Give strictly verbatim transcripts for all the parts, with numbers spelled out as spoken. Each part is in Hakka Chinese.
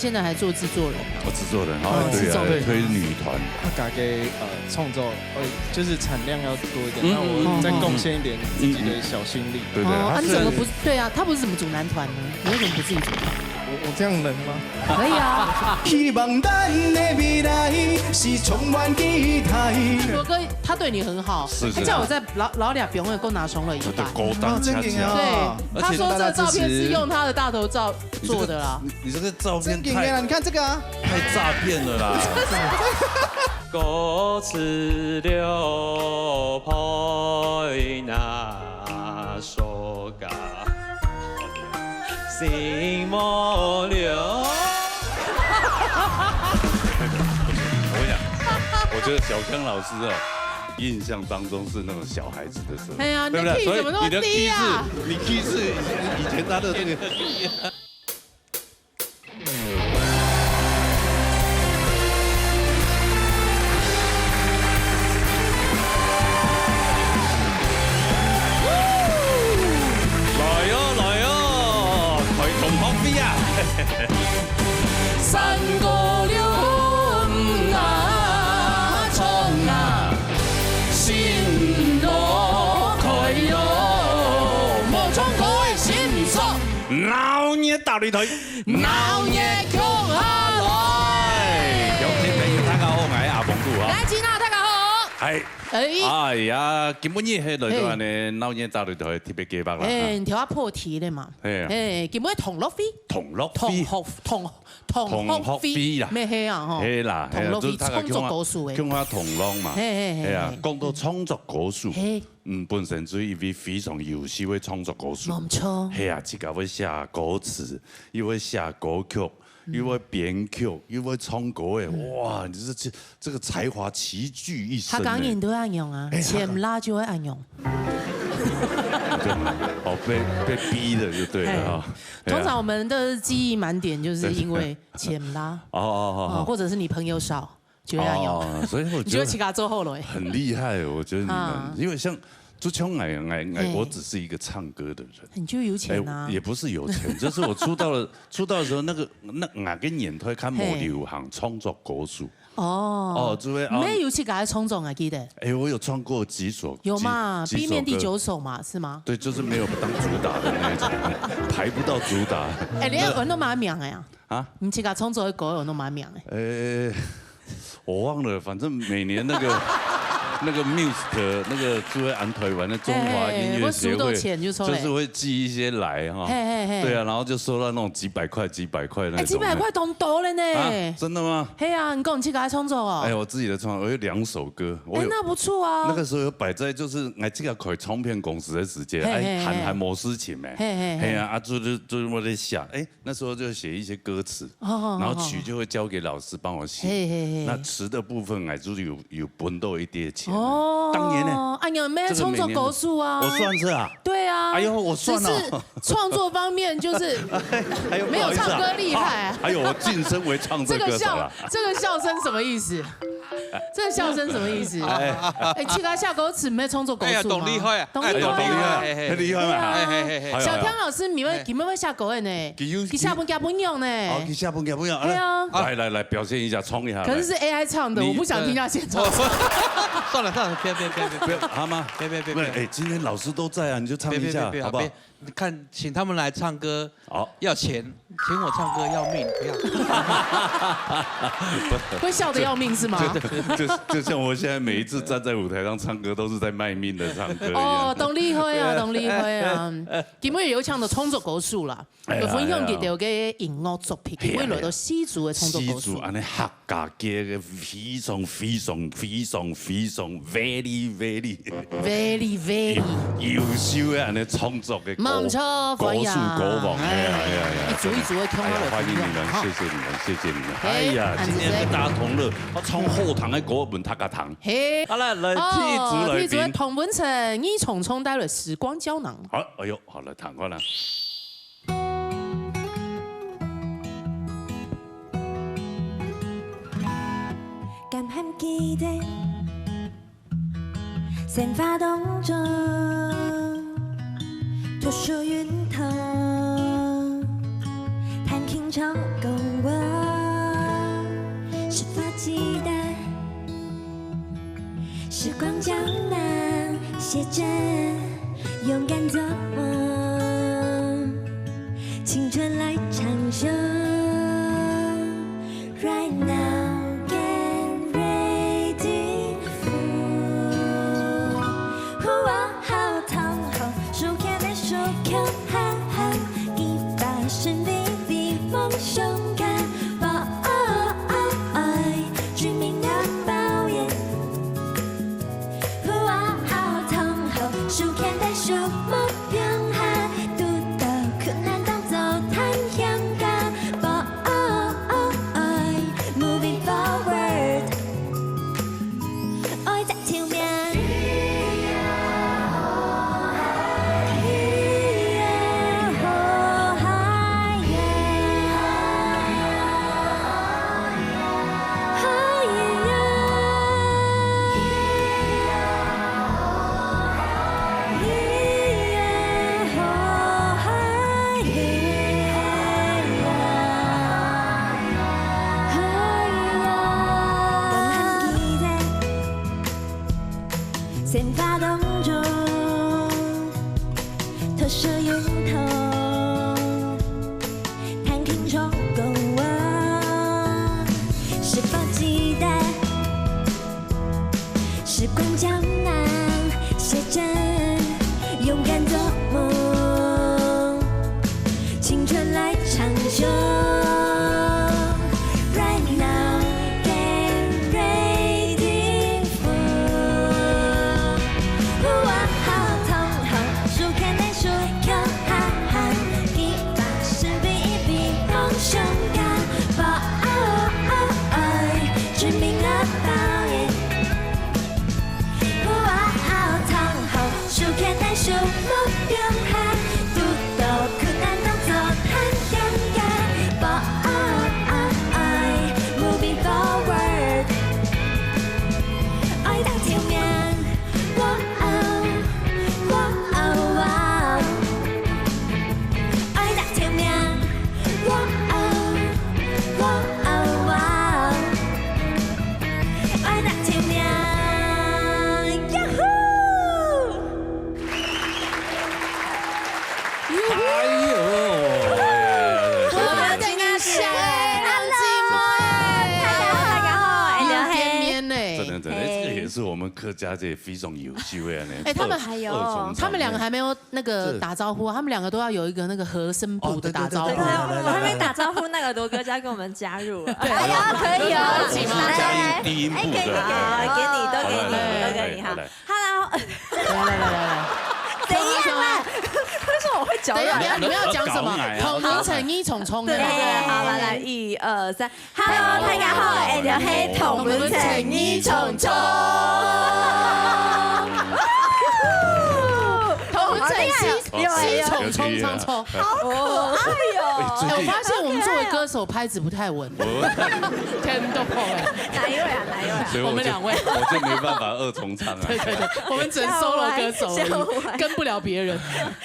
现在还做制作人。哦，制作人哈，哦对啊，制作人推女团，他大概呃创作呃就是产量要多一点，嗯那我再贡献一点自己的小心力。对对，哦，啊，他是你怎么不对啊？他不是什么组男团呢？你为什么不自己组？我我这样冷吗？可以啊。希望咱的未来是充满期待。罗哥他对你很好，是是他叫我在老老俩表妹给我拿重了一把。对，高档恰哦真的恰，对啊，他说这个照片是用他的大头照做的啦。你这个照片太真的啊，你看这个啊，太诈骗了啦！歌词了配那首歌，心无聊。我跟你讲，我觉得小康老师哦，印象当中是那种小孩子的时候，哎呀，对不对？你的 key 怎么那么低啊？所以你的 key 是，你 key 是以前他的那个。来哦，来哦，开同学会啊！三个六啊，冲啊，心路快乐，无唱歌的心酸，闹热大擂台，闹热共下来。乡亲朋友，大家好，我是阿峰杜啊。来，吉娜，大家好。哎，哎，哎呀，今晡日係來到安尼鬧熱大擂台特別計劃啦。哎，你頭下破題了嘛？哎呀，哎，今晡日同樂會，同樂會，同學同同同學學會會啦咩係啊吼？係啦，同樂會係啦，就是大家創作歌手的。共下同樂嘛。嘿嘿嘿係啊嘿，講到創作歌手，嘿，嗯，本身就係一位非常優秀的創作歌手。無錯。係啊，自家會寫歌詞，又會寫歌曲，又會編曲，又會唱歌，哎，哇，你這這這個才華齊聚一身呢。客家人都會恁樣啊，哎簽啦就會恁樣。對嘛，哦，被被逼的就對了哈。通常我們的記憶滿點，就是因為簽啦，哦哦哦，或者是你朋友少，就會恁樣。哦，所以我覺得你就會自家做好了欸。很厲害，我覺得你們，啊因為像就像我我我嘿我只是一個唱歌的人。你就有錢啊哎，。也不是有錢，就是我出道了，出道的時候，那個那那個年代，看無嘿流行創作歌手。哦哦，就會啊你也有自家的創作，我記得。哎，我有創過幾首，有嘛？幾B面第。幾首歌九首嘛，是嗎？對，就是沒有當主打的那一種，排不到主打。哎，你有恁多麼个名的啊？啊？你自家創作的歌有恁多麼个名的？呃，我忘了，反正每年那個那個Muse的那個就會安排完的中華音樂協哎，我收到會，錢就出來。就是會寄一些來哈。嘿嘿嘿。對啊，然後就收到那種幾百塊、幾百塊那哎，種。幾百塊當多了呢。啊，真的嗎？嘿啊，你講你自家創作哦。哎，我自己的創，我有兩首歌，我哎，有那不錯啊。那個時候有擺在就是哎，這個開唱片公司的時間，嘿嘿哎，還嘿還無事情沒？嘿嘿嘿嘿啊，啊，就就就我在想，哎，那時候就寫一些歌詞，哦然後曲就會交給老師幫我寫。嘿嘿嘿那詞的部分，哎，就是有有分到一點錢。哦，當年呢，哎呀，沒這個每年創作歌手啊。我算是啊，對啊。哎呦，我算了。只是創作方面就是哎呦，沒有不好意思啊唱歌厲害啊。哎呦，我晉升為創作這個歌手了笑。這個笑聲什麼意思？這個笑聲什麼意思？哎哎，自家寫歌詞，毋係創作歌手嗎？哎呀，當厲害啊！當哎呦，好厲害啊，厲害。嘿嘿很厲害嘛。嘿嘿嘿嘿哎呦小天老師，你會你們會寫歌的呢？佢有佢寫分佢本人呢？哦，佢寫分佢本人，對啊。來來來，表現一下，衝一下。可是是來 AI 唱的，你我不想聽他現場唱。算了算了，別別別別不要，好嗎？別別別別不是，哎，今天老師都在啊，你就唱一下，別別別別，好不好別？你看，請他們來唱歌，好，要錢，請我唱歌要命，不要。會笑得要命是嗎？就就就像我現在每一次站在舞台上唱歌，都是在賣命的唱歌一樣。哦，當厲害啊，當厲害啊！今晡日有請到創作歌手啦，哎呀有分享佢兜个音樂作品，哎呀佢會來到四組的創作歌手四組。安尼客家界个非常非常非常非常 very very Very very。優秀的安尼創作的歌，無錯，歌手歡迎。歌王，哎呀哎呀哎呀，一組一組的，哎呀，歡迎你們，哈謝謝你們，謝謝你們。嘿哎呀，感謝今天跟大家同樂，我唱好聽的歌，問大家聽。嘿。好了，來，第一組哦，來第一組的賓。童文成，你重重帶來時光膠囊。好，哎呦，好，來聽看啦。敢還記得生活當中，讀書運動，彈琴唱歌。光胶囊，写真，勇敢做梦，青春来唱首。Right now, get ready for。呼啊，好痛苦，手牵的手，跳哈哈，一把神秘的梦想家，boy, dreaming about it。呼啊，好痛苦，手牵的手，目标下，堵到困難當作太陽光，boy, moving forward。愛在前面。生活當中，特色運動，彈琴唱歌啊，迫不及待。時光膠囊，寫真，勇敢做夢。 青春來唱首。Right now, get ready for。呼啊，好痛苦，手牽的手，跳哈哈，一把神秘的夢想家，boy, dreaming about it。呼啊，好痛苦， 手牽在手，目標下，堵到困難當作太陽光，boy, moving forward。愛在前面，喔喔喔喔喔，愛在前面，喔喔喔喔喔。 愛拿前面。呀呼！哎呦，我們的音響哎，好寂寞哎。大家好，大家好，哎，有天面呢。真的，真的，嘿。這個也是我們客家界非常優秀的呢。哎，他們二，二重唱他們兩個還沒有那個這打招呼啊，他們兩個都要有一個那個和聲部的打招呼。哦，對，對，對，對，對，對，對，對。我還沒打招呼，那個羅哥就要跟我們加入了。對。哎呀，可以哦。來，來，來。加入低音部的。哎，給你，好，給你，都給你，好，來，來，來，都給你哈。來，來，來。Hello。來，來，來，來，來。怎樣啦？為什麼我會攪亂？等一下，等一下，你們要講什麼？搞我啊。同名成語，重重的。對，好，來，來，一二三。 Hello，大家好，𠊎兜係同名成語蟲蟲。同名成語，好厲害哦。有啊，有啊。蟲蟲蟲蟲。好可愛哦。哎，我發現我們作為歌手拍子不太穩，我天都破了。哪一位啊？哪一位啊？所以我就，我們兩位。我就沒辦法二重唱啊。對，對，對，我們只能solo歌手而已，笑歪，笑歪。跟不了別人。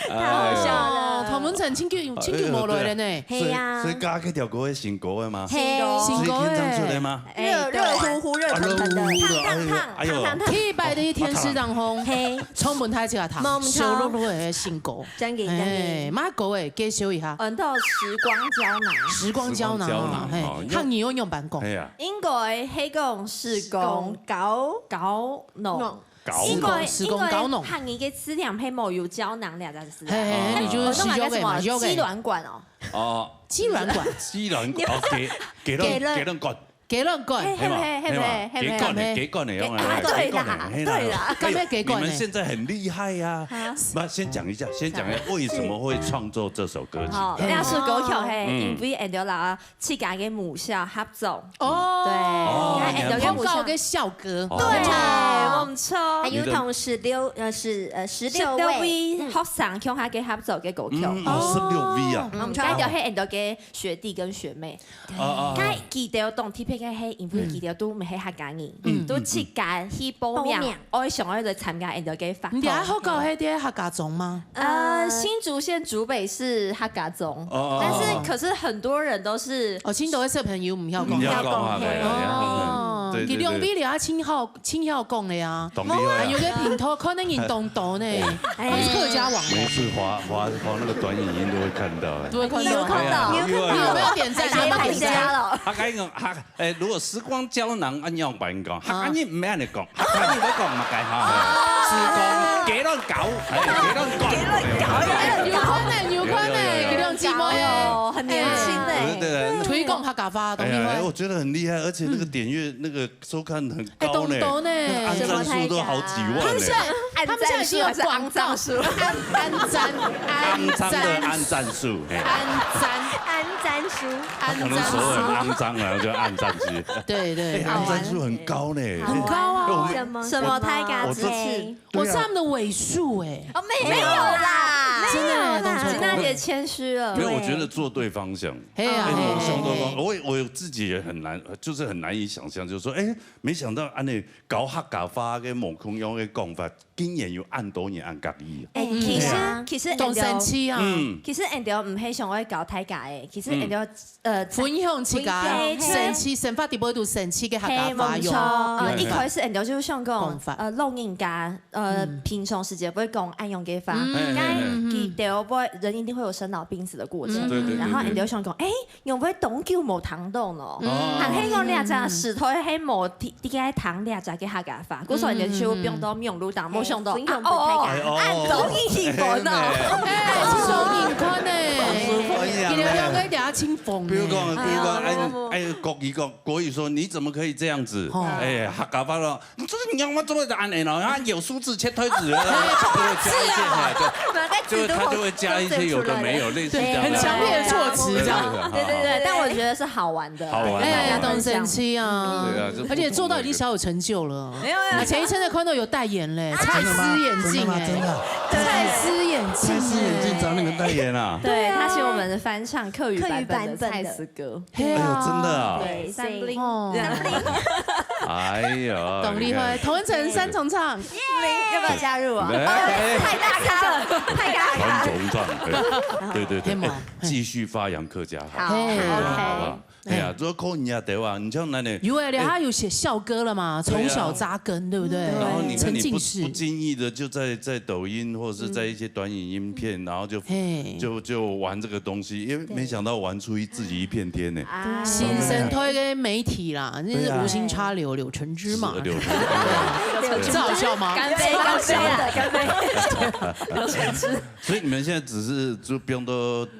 太好笑了。哦，同名成語，真久無來了呢。哎呦，對啊。係啊。所以，所以嘉嘉這條歌係新歌个嗎？ 嘿，新歌。新歌欸。最近唱出來嗎？欸，熱，對。熱乎乎、熱騰騰的。啊，熱乎乎的，燙燙燙，哎呦，燙燙燙。哎呦。第一擺在電視當中，嘿。充滿大家糖，無毋著。燒漉漉个新歌。正經，正經。哎，麼个歌欸，介紹一下。嗯，都有時光膠囊。時光膠囊啊，時光膠囊，嘿，哦，客語愛仰般講？哎呀。應該係講時光膠，膠囊。 膠囊。應該，時光，時光膠囊。應該客語个詞典係無有膠囊這隻字啊。嘿，嘿，嘿，你就是，哦，那個叫什麼？吸血鬼嘛，吸血鬼。支卵管哦。哦。支卵管。支卵管，哦，雞，雞卵，雞卵，雞卵管。雞卵管。嘿，係無？嘿，係無？係無？係無？雞管的，雞管的，用來，啊，對啦，雞管的，嘿啦。對啦。哎呦，該咩雞管的？你們現在很厲害呀。啊。不，先講一下，先講一下，為什麼會創作這首歌曲？好，這首歌曲，嘿，嗯。因為𠊎兜啦， 自家个母校合作。哦。對，哦，𠊎兜个母校。學校个校歌。哦。對，無毋著。還有同十六，呃，十，呃，十六位，十六位學生共下个合作个歌曲。嗯，哦，十六位啊。嗯，該兜係𠊎兜个學弟跟學妹。哦，哦，哦。該佢兜當特別个係，因為佢兜都毋係客家人，嗯。都自家去報名，報名。愛想愛來參加𠊎兜个活動。你等下學校係在客家庄嗎？呃，新竹縣竹北市客家庄。哦，哦，哦。但是可是很多人都是 哦，新竹个小朋友毋曉講。毋曉講話个，嘿。哦。毋曉講話个，佢兩位了，盡好，盡好講个啊。當厲害啊。還有个平頭，可能人當多呢，哎，是客家網紅。每次滑，滑，滑那個短影音都會看到，哎。都會看到。你有看到？哎呀，你有沒有點讚？你有沒有點讚？了。他跟你講，他，哎，如果時光膠囊，恁樣般講，他跟你毋係恁樣講，他跟你會講麼个哈？是講雞卵糕，哎，雞卵糕。雞卵糕。哎，有可能，有可能，有有有有。佢兩姊妹哦。哎喲，很年輕哎。對對對。推廣客家話，當厲害。哎呀，我覺得很厲害，而且那個點閱、那個收看很高呢，哎，當多呢。那個按讚數都好幾萬呢。他們現在，他們現在已經有廣告，按讚數還是骯髒數？按，按讚，按讚數，嘿。按讚，按讚數，他可能手很骯髒啊，就按讚數。對對，哎，按讚數很高呢。很高啊。哎，我們，什麼？什麼？大家支持？我，我這次 對啊。我是他們的尾数哎。哦，沒有啦，真的，沒有啦。同學，金娜姐謙虛了。沒有，我覺得做對方向。嘿啊，哎，嘿，我想對方，嘿，嘿。我也，我自己也很難，就是很難以想象，就是說，哎，沒想到恁樣搞客家話个無共樣个講法，竟然有恁多人恁合意啊。哎，其實，嗯。其實當神奇啊。嗯。其實Andy毋係想愛搞大家个，其實Andy，嗯。 呃，分享自家，分享，嘿。神奇，生活裡背都神奇个客家話用。嘿，無錯。呃，用一開始Andy就想講，講法。呃，老人家，呃，嗯。平常時節毋會講恁樣个話，嗯。該，嗯。佢兜會，人一定會有生老病死的過程。嗯。對，對，對，然後Andy就想講，對。哎，仰會當久無聽到呢？哦。還係講這隻時代還無聽，聽到這隻个客家話，故所Andy就放到網路頂，無想到，嗯。啊，哦，哎，哦。恁多人喜歡哦。哎，這種人看呢。好受歡迎呢。佢兩個 比如講，比如講，哎，哎，國語講，國語說你怎麼可以這樣子？哦。哎，客家話咯，你這個你要麼這麼的安安咯，啊，有梳子切腿子了，就會加一些，哎，就，就會，他就會加一些有的沒有，類似這樣的。對，很強烈的措辭這樣。對，對，對，對，但我覺得是好玩的，好玩，哎，好玩。當神奇啊。對啊，就不而且做到已經小有成就了。沒有，沒有。啊，前一陣子看到有戴眼嘞，蔡司眼鏡哎，真的嗎？真的嗎？真的。蔡司眼鏡哎。蔡司眼鏡找你們代言啊？對，他請我們翻唱客語版本的蔡司歌。 哎呦，真的啊。對，Sampling。哦。哎呀，當厲害，你看。同溫層三重唱。你要不要加入啊？哎。太大咖了，太大咖了。三重唱，對，對，對，對，嘿嘛，哎，繼續發揚客家話。好，嘿。好不好？OK。哎呀，如果扣人家的話，你像那裡，有哎，哎，他有寫校歌了嘛，對啊。從小扎根，對不對？然後你看你不，沉浸式。不經意的就在，在抖音或者是在一些短影音片，然後就，嘿。就，就玩這個東西，因為沒想到玩出一，自己一片天呢。啊。新生代个媒體啦，那是無心插柳，對啊。柳橙汁嘛。是柳橙汁。這好笑嗎？乾杯，乾杯啊，乾杯。柳橙汁。所以你們現在只是就放到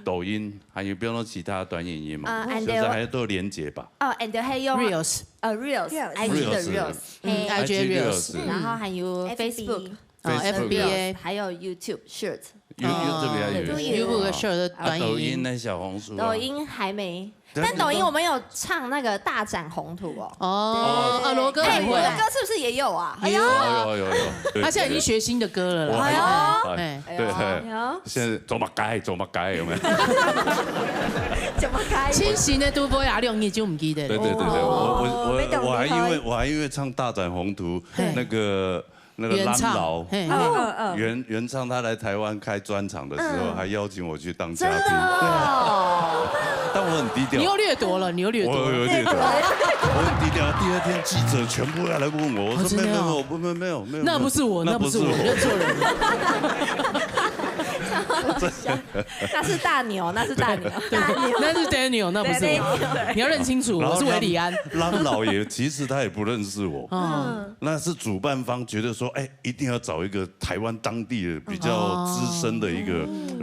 抖音，還有放到其他短影音嘛？呃，就是還有做連結吧？哦，Andy還用Reels。呃，Reels，Reels。IG 的Reels，嗯，嘿。IG Reels，Reels。然後還有Facebook。 哦，Facebook。FB。還有YouTube Short。You，YouTube還有。對，YouTube个Short的短影音。啊，抖音呢，小紅書啊。抖音還沒，但抖音我們有唱那個大展宏圖哦。哦，啊，羅哥很會。哎，羅哥是不是也有啊？有。哎呦。有，有，有，有，對，他現在已經學新的歌了啦。對。哎呦。哎，對，哎呦。現在做麼个，做麼个，有沒有？做麼个？清醒的都不會啊，六年就毋記得。對，對，對，對，我，我，我，哦，沒懂，我還因為，厲害。我還因為唱大展宏圖，嘿。那個 那個藍老，原唱，嘿。嗯，嗯，嗯。原，原唱他來台灣開專場的時候，嗯。還邀請我去當嘉賓。真的哦。對啊。但我很低調。你又掠奪了，你又掠奪了。我有掠奪。我很低調。第二天記者全部要來問我，我說，哦，真的哦。沒有，沒有，沒有，沒有，沒有，沒有。那不是我，那不是我，那不是我。認錯人了。那是大牛，那是大牛。對，那是Daniel，那不是我。對，對，對。你要認清楚，然後我是韋禮安。藍，藍老爺其實他也不認識我。嗯。 那是主辦方覺得說，哎，一定要找一個台灣當地的比較資深的一個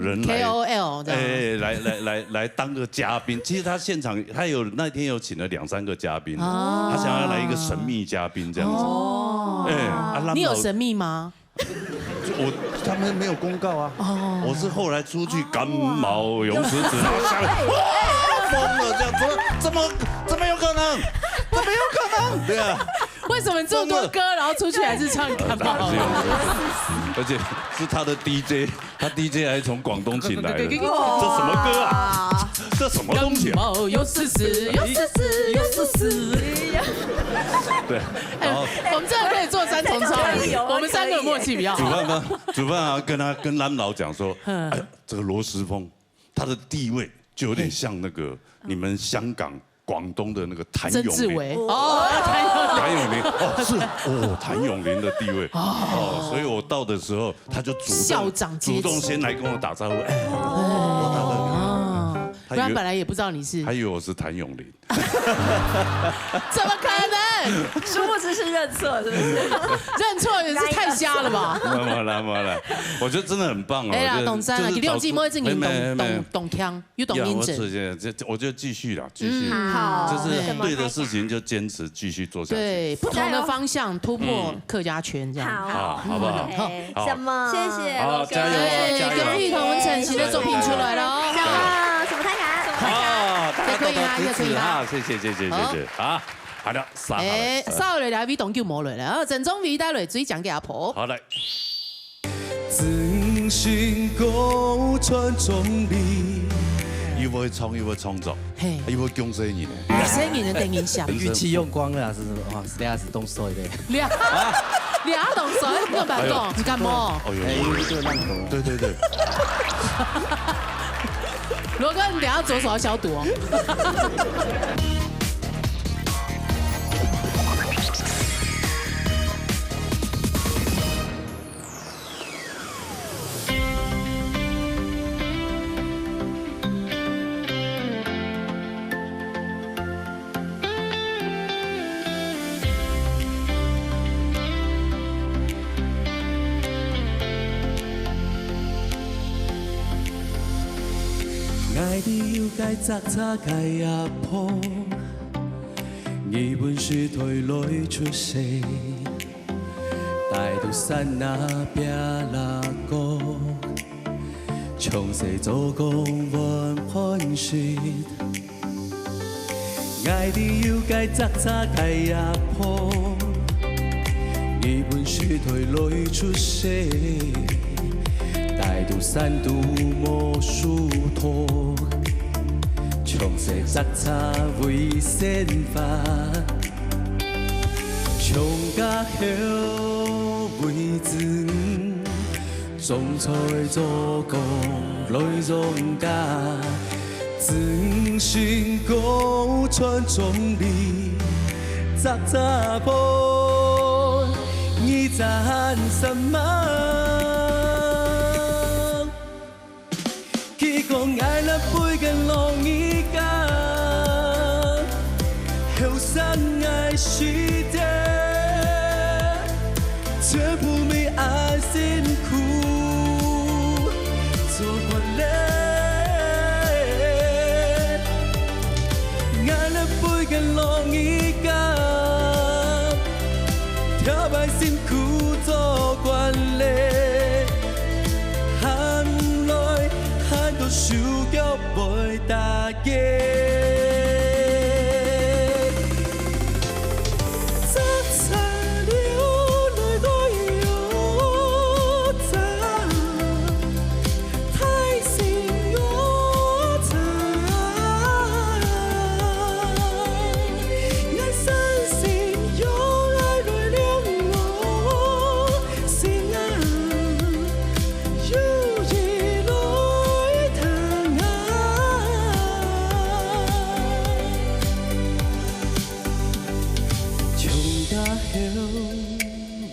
人來，哦。KOL這樣。哎，來，來，來，來當個嘉賓。其實他現場，他有，那天有請了兩三個嘉賓，哦。他想要來一個神秘嘉賓這樣子。哦。哎，啊，你有神秘嗎？我，他們沒有公告啊。哦。我是後來出去感冒，用食指，然後下來，哇，瘋了，這樣，怎麼，怎麼，怎麼有可能？怎麼有可能？對啊。 為什麼這麼多歌，真的。然後出去還是唱感冒？而且是他的DJ，他DJ還從廣東請來的。哇。這什麼歌啊？這什麼東西啊？感冒又是死，又是死，又是死。對，然後哎，我們真的可以做三重唱，可以哦，我們三個有默契比較好。主辦方，主办方跟他，跟藍老講說，嗯。哎，這個羅時豐，他的地位就有點像那個你們香港广东的那个谭咏麟。曾志伟。哦，谭咏麟。谭咏麟，哦，是，哦，谭咏麟的地位。哦，所以我到的时候，他就主动，校长阶级。主动先来跟我打招呼，哎，我打招呼。哦，他以为，不然本来也不知道你是。他以为我是谭咏麟。怎么可能？殊不知是认错，是不是？认错也是太瞎了吧？没有啦，没有啦，我觉得真的很棒哦。哎啦，我觉得董事长啊，就是你六季末一直你懂，没，没，没。懂，懂腔，又懂认真。呀，我是，这，这，我就继续啦，继续。嗯，好，就是对的事情就坚持继续做下去。对，不同的方向突破客家圈这样。嗯。好。啊，好不好？OK，好。什么？谢谢罗哥。好，加油，哎，加油。恭喜同文成新的作品出来了哦。加油。什么太太？啊，大家多多支持哈，谢谢，谢谢，谢谢。好。好，好了，杀好了。哎，杀好了，来，微动就无了啦。啊，陈宗伟带来最强个阿婆。好，来。真心歌傳千里。又會唱，又會創作，嘿。又會降細人呢。細人的等一下。運氣用光了，是什麼？哇，这样子动手的。两，两动手，你敢讲？哎呦，你敢摸？哎呦，哎，因为这个浪头。对，对，对。罗哥，你等下左手要消毒哦。𠊎知有个扎扎个阿婆，日本時代來出世，大肚山那壁拉高，從細做工換飯食。 𠊎知有个扎扎个阿婆，日本時代來出世，大肚山肚無樹頭，從細扎扎為生活，從家後為子女。 種菜做工來養家，真心歌傳千里，扎扎婆，你讚什麼？ 佢講𠊎這輩个老人家，後生个時節，全部乜恁辛苦做慣咧。𠊎這輩个老人家， 頭擺辛苦做慣咧，喊來喊到手腳會打結。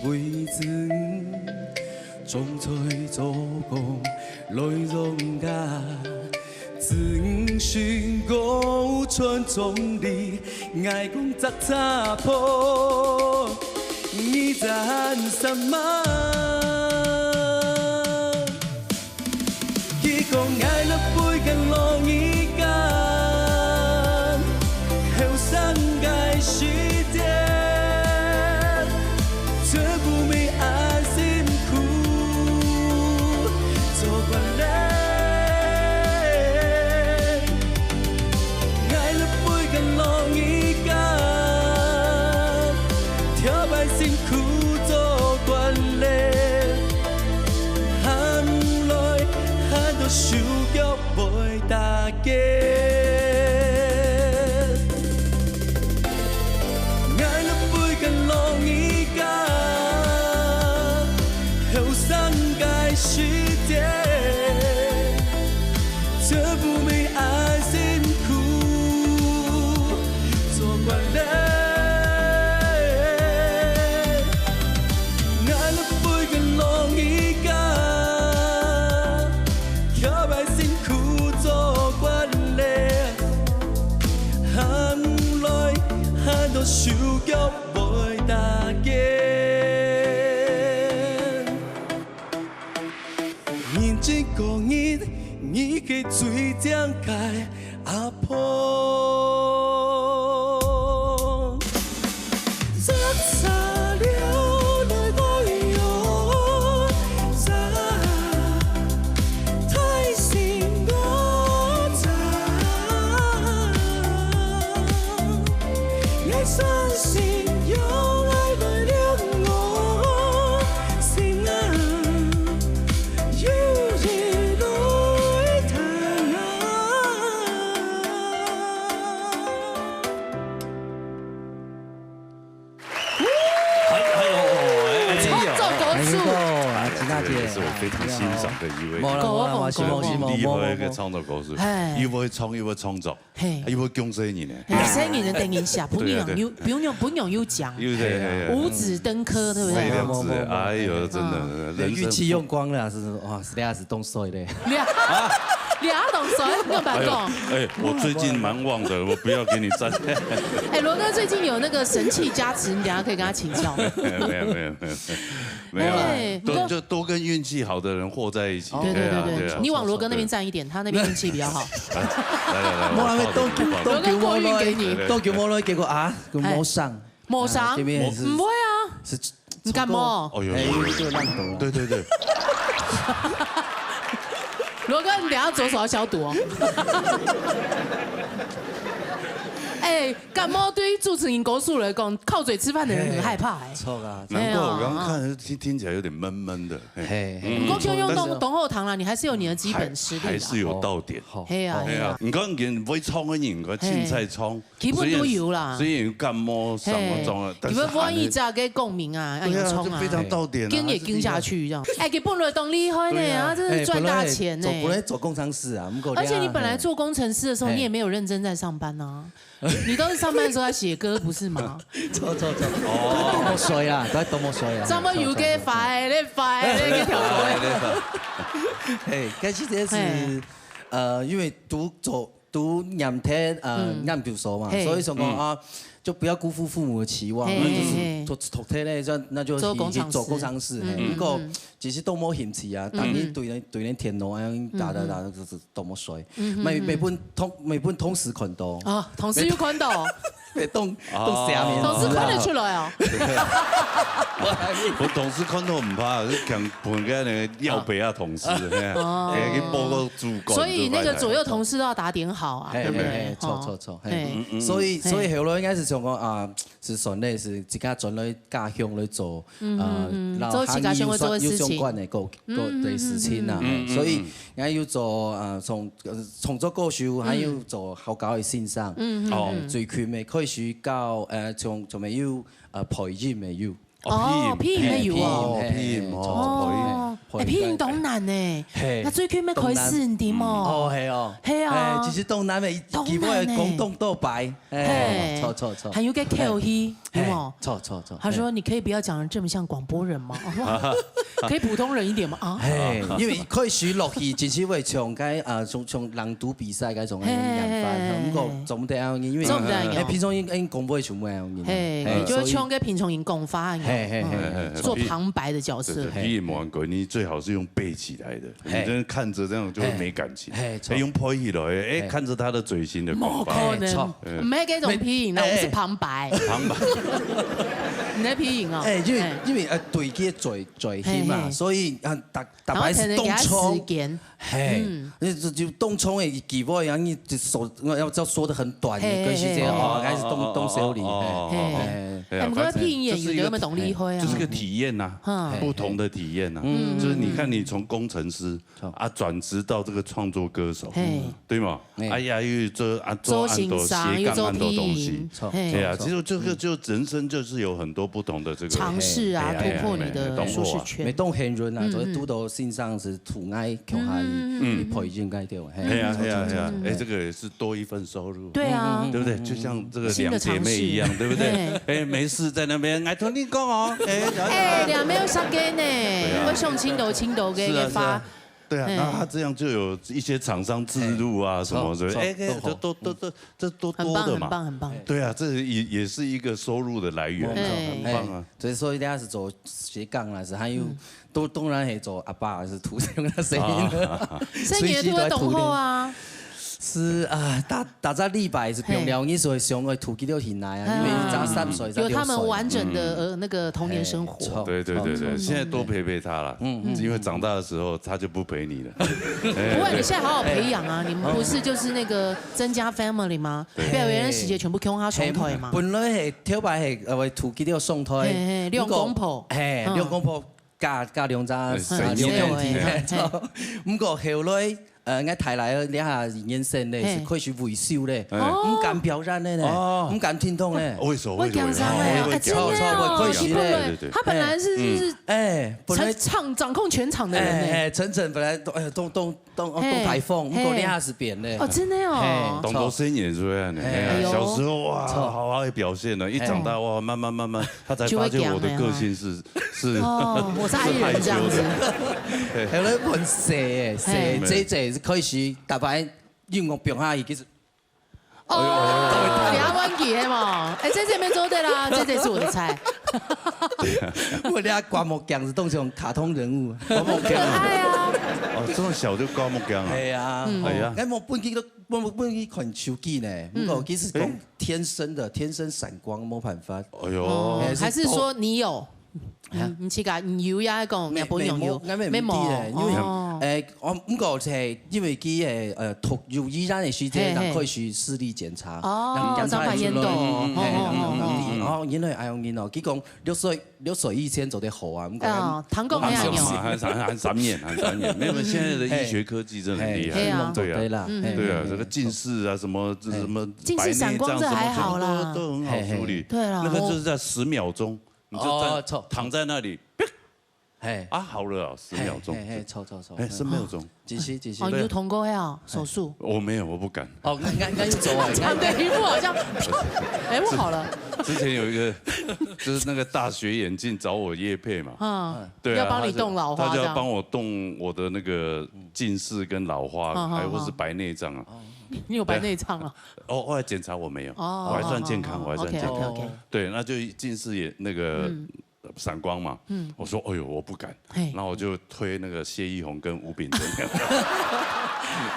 為子女，種菜做工來養家，子女辛苦賺種田，𠊎講摘茶鋪，你讚什麼？ 佢講𠊎這輩个老人家，後生个時節，全部乜恁辛苦做慣咧。𠊎這輩个老人家，頭擺辛苦做慣咧。 喊來喊到手腳腳袂踏緊。認真講你，你个最靚个阿婆。 还还有，哎哎，创作歌手，啊，金娜姐，这个也是我非常欣赏的一位，没了没了，我是我是很厉害的一个创作歌手，哎又会唱又会创作，嘿，又会讲生人呢。哎，生人的等一下，不用有不用不用有讲，又对对对，五子登科，对不对？这样子，哎呦，真的，那运气用光了，是哇，实在是冻碎嘞。你啊，你啊，懂谁？没有白讲。哎，我最近蛮旺的，我不要给你占。哎，罗哥最近有那个神器加持，你等下可以跟他请教。没有没有没有没有没有，哎多就多跟运气好的人和在一起。对对啊对对，啊你往罗哥那边站一点，他那边运气比较好。来来来，我还没动我帮你动罗哥过运给你。动给我了，结果啊，给我上，没上，这边也是不会啊，是你感冒？哦有哎，有有，就烂头。对对对，罗哥，你等下左手要消毒哦。哎，感冒对于主持人高手来讲，靠嘴吃饭的人很害怕哎。错啊，难怪我刚刚看听听起来有点闷闷的。嘿嘿，不过就用东但是东后堂啦，你还是有你的基本实力啦。还是有到点。嘿啊，哎呀，你刚刚不会冲的人，我凊彩冲，基本都有啦。所以感冒什么中了，但是你们万一这个共鸣啊，要对啊，有冲啊，就非常到点啊，跟也跟下去这样。哎，给本来当厉害呢，对啊他真是赚大钱呢。本来做工程师啊，不过而且你本来做工程师的时候，嘿你也没有认真在上班啊。你都是上班的时候在写歌，不是吗？错错错，多么衰啊，在多么衰啊，上班有给发的，那发的，那个跳舞。嘿，但是这是嘿呃，因为读走读念天呃嗯念读书嘛，嘿所以说讲啊，就不要辜负父母的期望，嘿那就嘿是读读天嘞，这那就做工程师去做工程师，嘿，嗯不过其实多么嫌弃啊，但你对人对人天咯，哎，打打打，就是多么衰，嗯每每本同每本同事看到，啊，同事有看到，被冻冻下面，同事看得出来哦。我同事看到毋怕，是讲分个那个耀北啊同事，嘿啊，哦哎，去报告主管。所以那个左右同事都要打点好啊，嘿对不对嘿嘿？错哦错错，嘿嘿，嗯所以嘿所以后来应该是从讲啊，是算咧是自家转来家乡来做，嗯呃嗯嗯，然后做自家乡会做的事情有相关的个个的事情啊，嗯嗯所以应该有做啊，从呃创作歌手，还有做好搞的先生，嗯嗯哦嗯，最近的开始搞呃，从从没有呃配音没有，哦配音也有哦配音哦，配音哦，哎，配音当难呢，嘿那最近要开始你的哦嘛，嘿哦，嘿啊哎，其实当难的，当基本难呢的广东倒白，哎，嘿错错错，还有个口音，有哎无？错错错，他说：“你可以不要讲的这么像广播人吗？可以普通人一点吗？”啊，嘿，因为开始落去，其实会像该啊，像像朗读比赛该种的嘿样嘿嘿板，不过总得要因为总得要哎，平常应该讲不会全部要用，嘿，哎你就会所以唱个平常音讲法，嘿嘿嘿嘿嘿做旁白的角色对对，。比如讲，你最好是用背起来的，你嘿真的看着这样就会没感情。嘿错哎，用配音的，哎，嘿看着他的嘴型的不广告，可能哎错，没给种皮影的，哎我是旁白，旁白。你在皮影哦。哎，因为哎因为呃，对个嘴嘴型嘛，嘿嘿所以啊，大大然后白是动可能给他时冲，间，嘿嗯，那就就动冲的机会，然后你就手要要说的很短，嘿跟时间嘿哦，嘿开始动动手里，哦嘿嘿哎。哎哎，不过反正配音演员这是一个有没有懂厉害啊？就是个体验呐，嗯不同的体验呐，嗯就是你看你从工程师错啊转职到这个创作歌手，嘿对吗？哎哎呀，又做啊做周很多星驰啊，斜又做皮杠很多东西影，，错嘿对啊，其实这个就人生就是有很多不同的这个尝试啊，哎呀突破你的哎呀哎呀舒适圈每。当很人啊，嗯所以拄到先生是土爱口下嗯去配音该对，嘿哎呀哎呀哎呀，哎，这个也是多一份收入，对啊，对不对？就像这个新的两姐妹一样，对不对？哎，没事在那边，哎，同你讲哦，哎，哎，两没有杀给呢，啊我上青头青头给是啊给发，对啊，嘿。那他这样就有一些厂商置入啊什么，嘿，所以，哎，哎，都好。就都，都，都，这都多的嘛。很棒，很棒，很棒。对啊，这也，也是一个收入的来源啊，对。很棒啊。哎，所以说一定要是做斜杠啦，是还有，嗯。都，当然还做阿爸，还是土地那声音。啊。生意都会懂后啊。是啊，大，大家礼拜是不用了，哎。你所以想要土地就很难啊，因为一早三岁，嗯。有他们完整的，嗯。呃，那个童年生活。哎，错，对，对，对，对，错，错。现在多陪陪他啦。嗯，嗯。因为长大的时候他就不陪你了。哎，不会，你现在好好培养啊！对。你们不是就是那个增加 family 吗？对。不要有人时节全部共下双腿嘛。嘿，本來係頭擺係，呃，土地了双腿，嘿，嘿，兩公婆。毋過，嘿，嗯。兩公婆加，加兩隻，哎，啊，兩兄弟，嘿，嘿。毋過後來，呃，𠊎太太這下人生呢，嘿。是開始維修咧，哎。毋敢表演咧呢，哦。毋敢停動咧。為什麼？為什麼？會講啥呀？哎，真的哦，超，超會開始咧。對，對，對。他本來是，嗯。是，哎，本來，全場，掌控全場的人呢。哎，哎，晨晨本來都，哎，都，都 當，哦，嘿，当台风，嘿。毋过你还是变咧。哦，真的哦。嘿，当多生意也是这样的。嘿。哎呀，哎呦。小时候哇，错。好好的表现呢，一长大，嘿。哇，慢慢慢慢，他才发现我的个性是，就会讲的啊。是，哦，我是I人这样子。是害羞的。嘿。还有那很细耶，细，嘿。这，这也是可以去打扮，用个表下去，其实 哦，哎呦，哎呦，哎呦。你要问佢係無？哎，这这边做对啦，这这是我的菜。我咧刮目镜是当成卡通人物。刮目镜啊。很可爱啊。哦，这么小就刮目镜啊？哎呀，嗯。哎呀。哎，我本来都，我本来看手机呢，嗯。毋过其实讲哎。天生的，天生闪光，没办法。哎呦。哦，哎，是还是说你有？ 啊？嗯，毋是个，你有也講，没，也本用有，没毛，没毛，没毛咧，因为，哦。哎，我，毋过係因为佢个，呃，讀幼稚园个时节，嘿，嘿。人可以去视力检查，哦，人检查出来，张白眼豆，嗯，嘿，哦，哦，哦，哦。然后因为哎呦，哦，佢讲六岁，六岁以前做得好啊，毋过哦，糖果没有用。还三，还三年，还三年，没有，现在的医学科技真的很厉害，嘿，对啊。对啦，嗯。嘿，对啊，嘿，这个近视啊，什么，嘿。什么近视闪光这还好啦。白内障什么，都，都很好处理。嘿，嘿。对啦。那个就是在十秒钟， 你就站，哦，错，错。躺在那里，啪，嘿。啊，好了啊，十秒钟。嘿，嘿，嘿，错，错，错。哎，十秒钟。哦，继续，继续。哦，你有通过呀，手术？我没有，我不敢。哦，那，那，那就走了，那，那，一副好像，哎，我好了。之前有一个，就是那个大学眼镜找我业配嘛。嗯，对啊，要帮你动老花这样。他就，他就要帮我动我的那个近视跟老花，嗯，嗯，还有或是白内障啊。嗯。你有白内障啊？哦，后来检查我没有，哦，我还算健康，哦，我还算健康。OK，OK，OK。对，那就近视眼，那个，嗯。 闪光嘛。嗯。我说：“哎呦，我不敢。”嘿。然后我就推那个谢依宏跟吴秉正。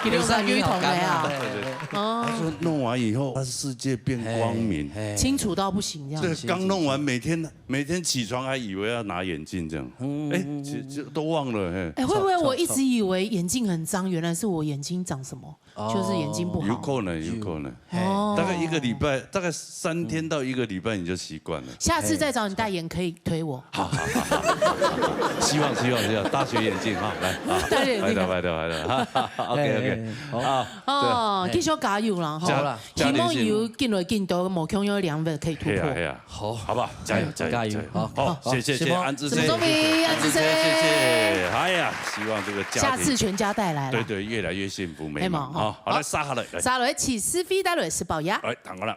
给你三个同的啊。对，对，对。哦。他说弄完以后，他世界变光明。嘿，嘿。清楚到不行这样。这个刚弄完，每天，每天起床还以为要拿眼镜这样。嗯，哎，嗯，嗯，其实就都忘了，嘿。哎，会不会我一直以为眼镜很脏，原来是我眼睛长什么？ 哦。就是眼睛不好。有可能，有可能。嘿。哦。大概一个礼拜，大概三天到一个礼拜你就习惯了。下次再找你代言可以推我。好，好，好，好，好，好。希望，希望，希望，大学眼镜哈，来，啊，大学眼镜。拜托，拜托，拜托，哈，哈，OK，OK，哎，好。啊，哦，对。继续加油啦，吼。好啦，希望有进来进多，无共样个领域可以突破。嘿啊，嘿啊。 好。好不好？加油，加油，加油，加油。好，好，好，谢谢，谢谢，谢谢。安志生，沈宗明，安志生。谢谢，哎呀，希望这个家庭下次全家带来了。对，对，越来越幸福美满。哎嘛，好，好，来，好。杀下来，来。杀落去，是非带落是宝呀。来，谈过了。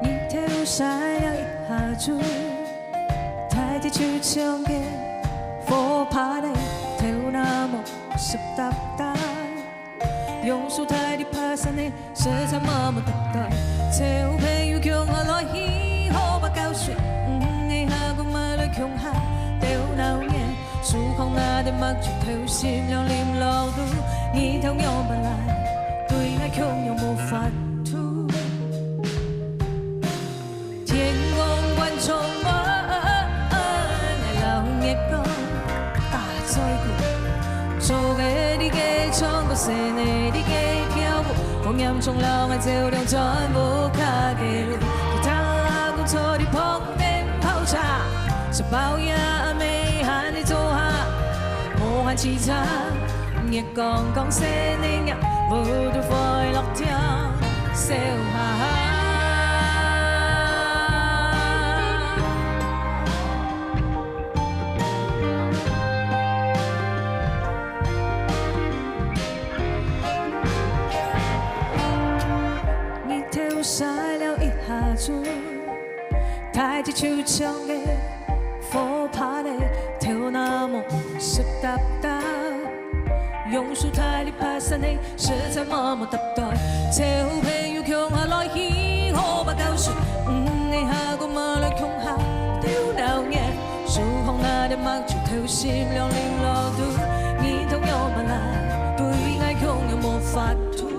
日頭曬了一下晝，大地就像个火把咧，頭那毛濕答答。用手大力拍散个，色彩麻木答答。小朋友共下來去河壩搞水，嗯，你下个馬來共下鬥鬧熱。 手空拿等目睭，偷心了啉落肚，日頭樣般來，對𠊎共樣無法度。天空觀眾們，𠊎摎月光打嘴鼓，做个你个唱歌，細个你个跳舞，光陰衝浪，𠊎照亮全部腳个路。吉他阿公坐佇旁邊泡茶，食飽夜阿姆喊 你做下，無閒洎杈，月光光細人仔，舞到快樂跳，笑哈哈。中，大地球上个火把嘞，头那么湿哒哒，榕树大力爬山嘞，实在么么哒哒。小朋友共下来去河边搞水，嗯，你下个么来共下丢老年，手风那点忙就偷心了零落度，你同样么来，对爱共样没法度。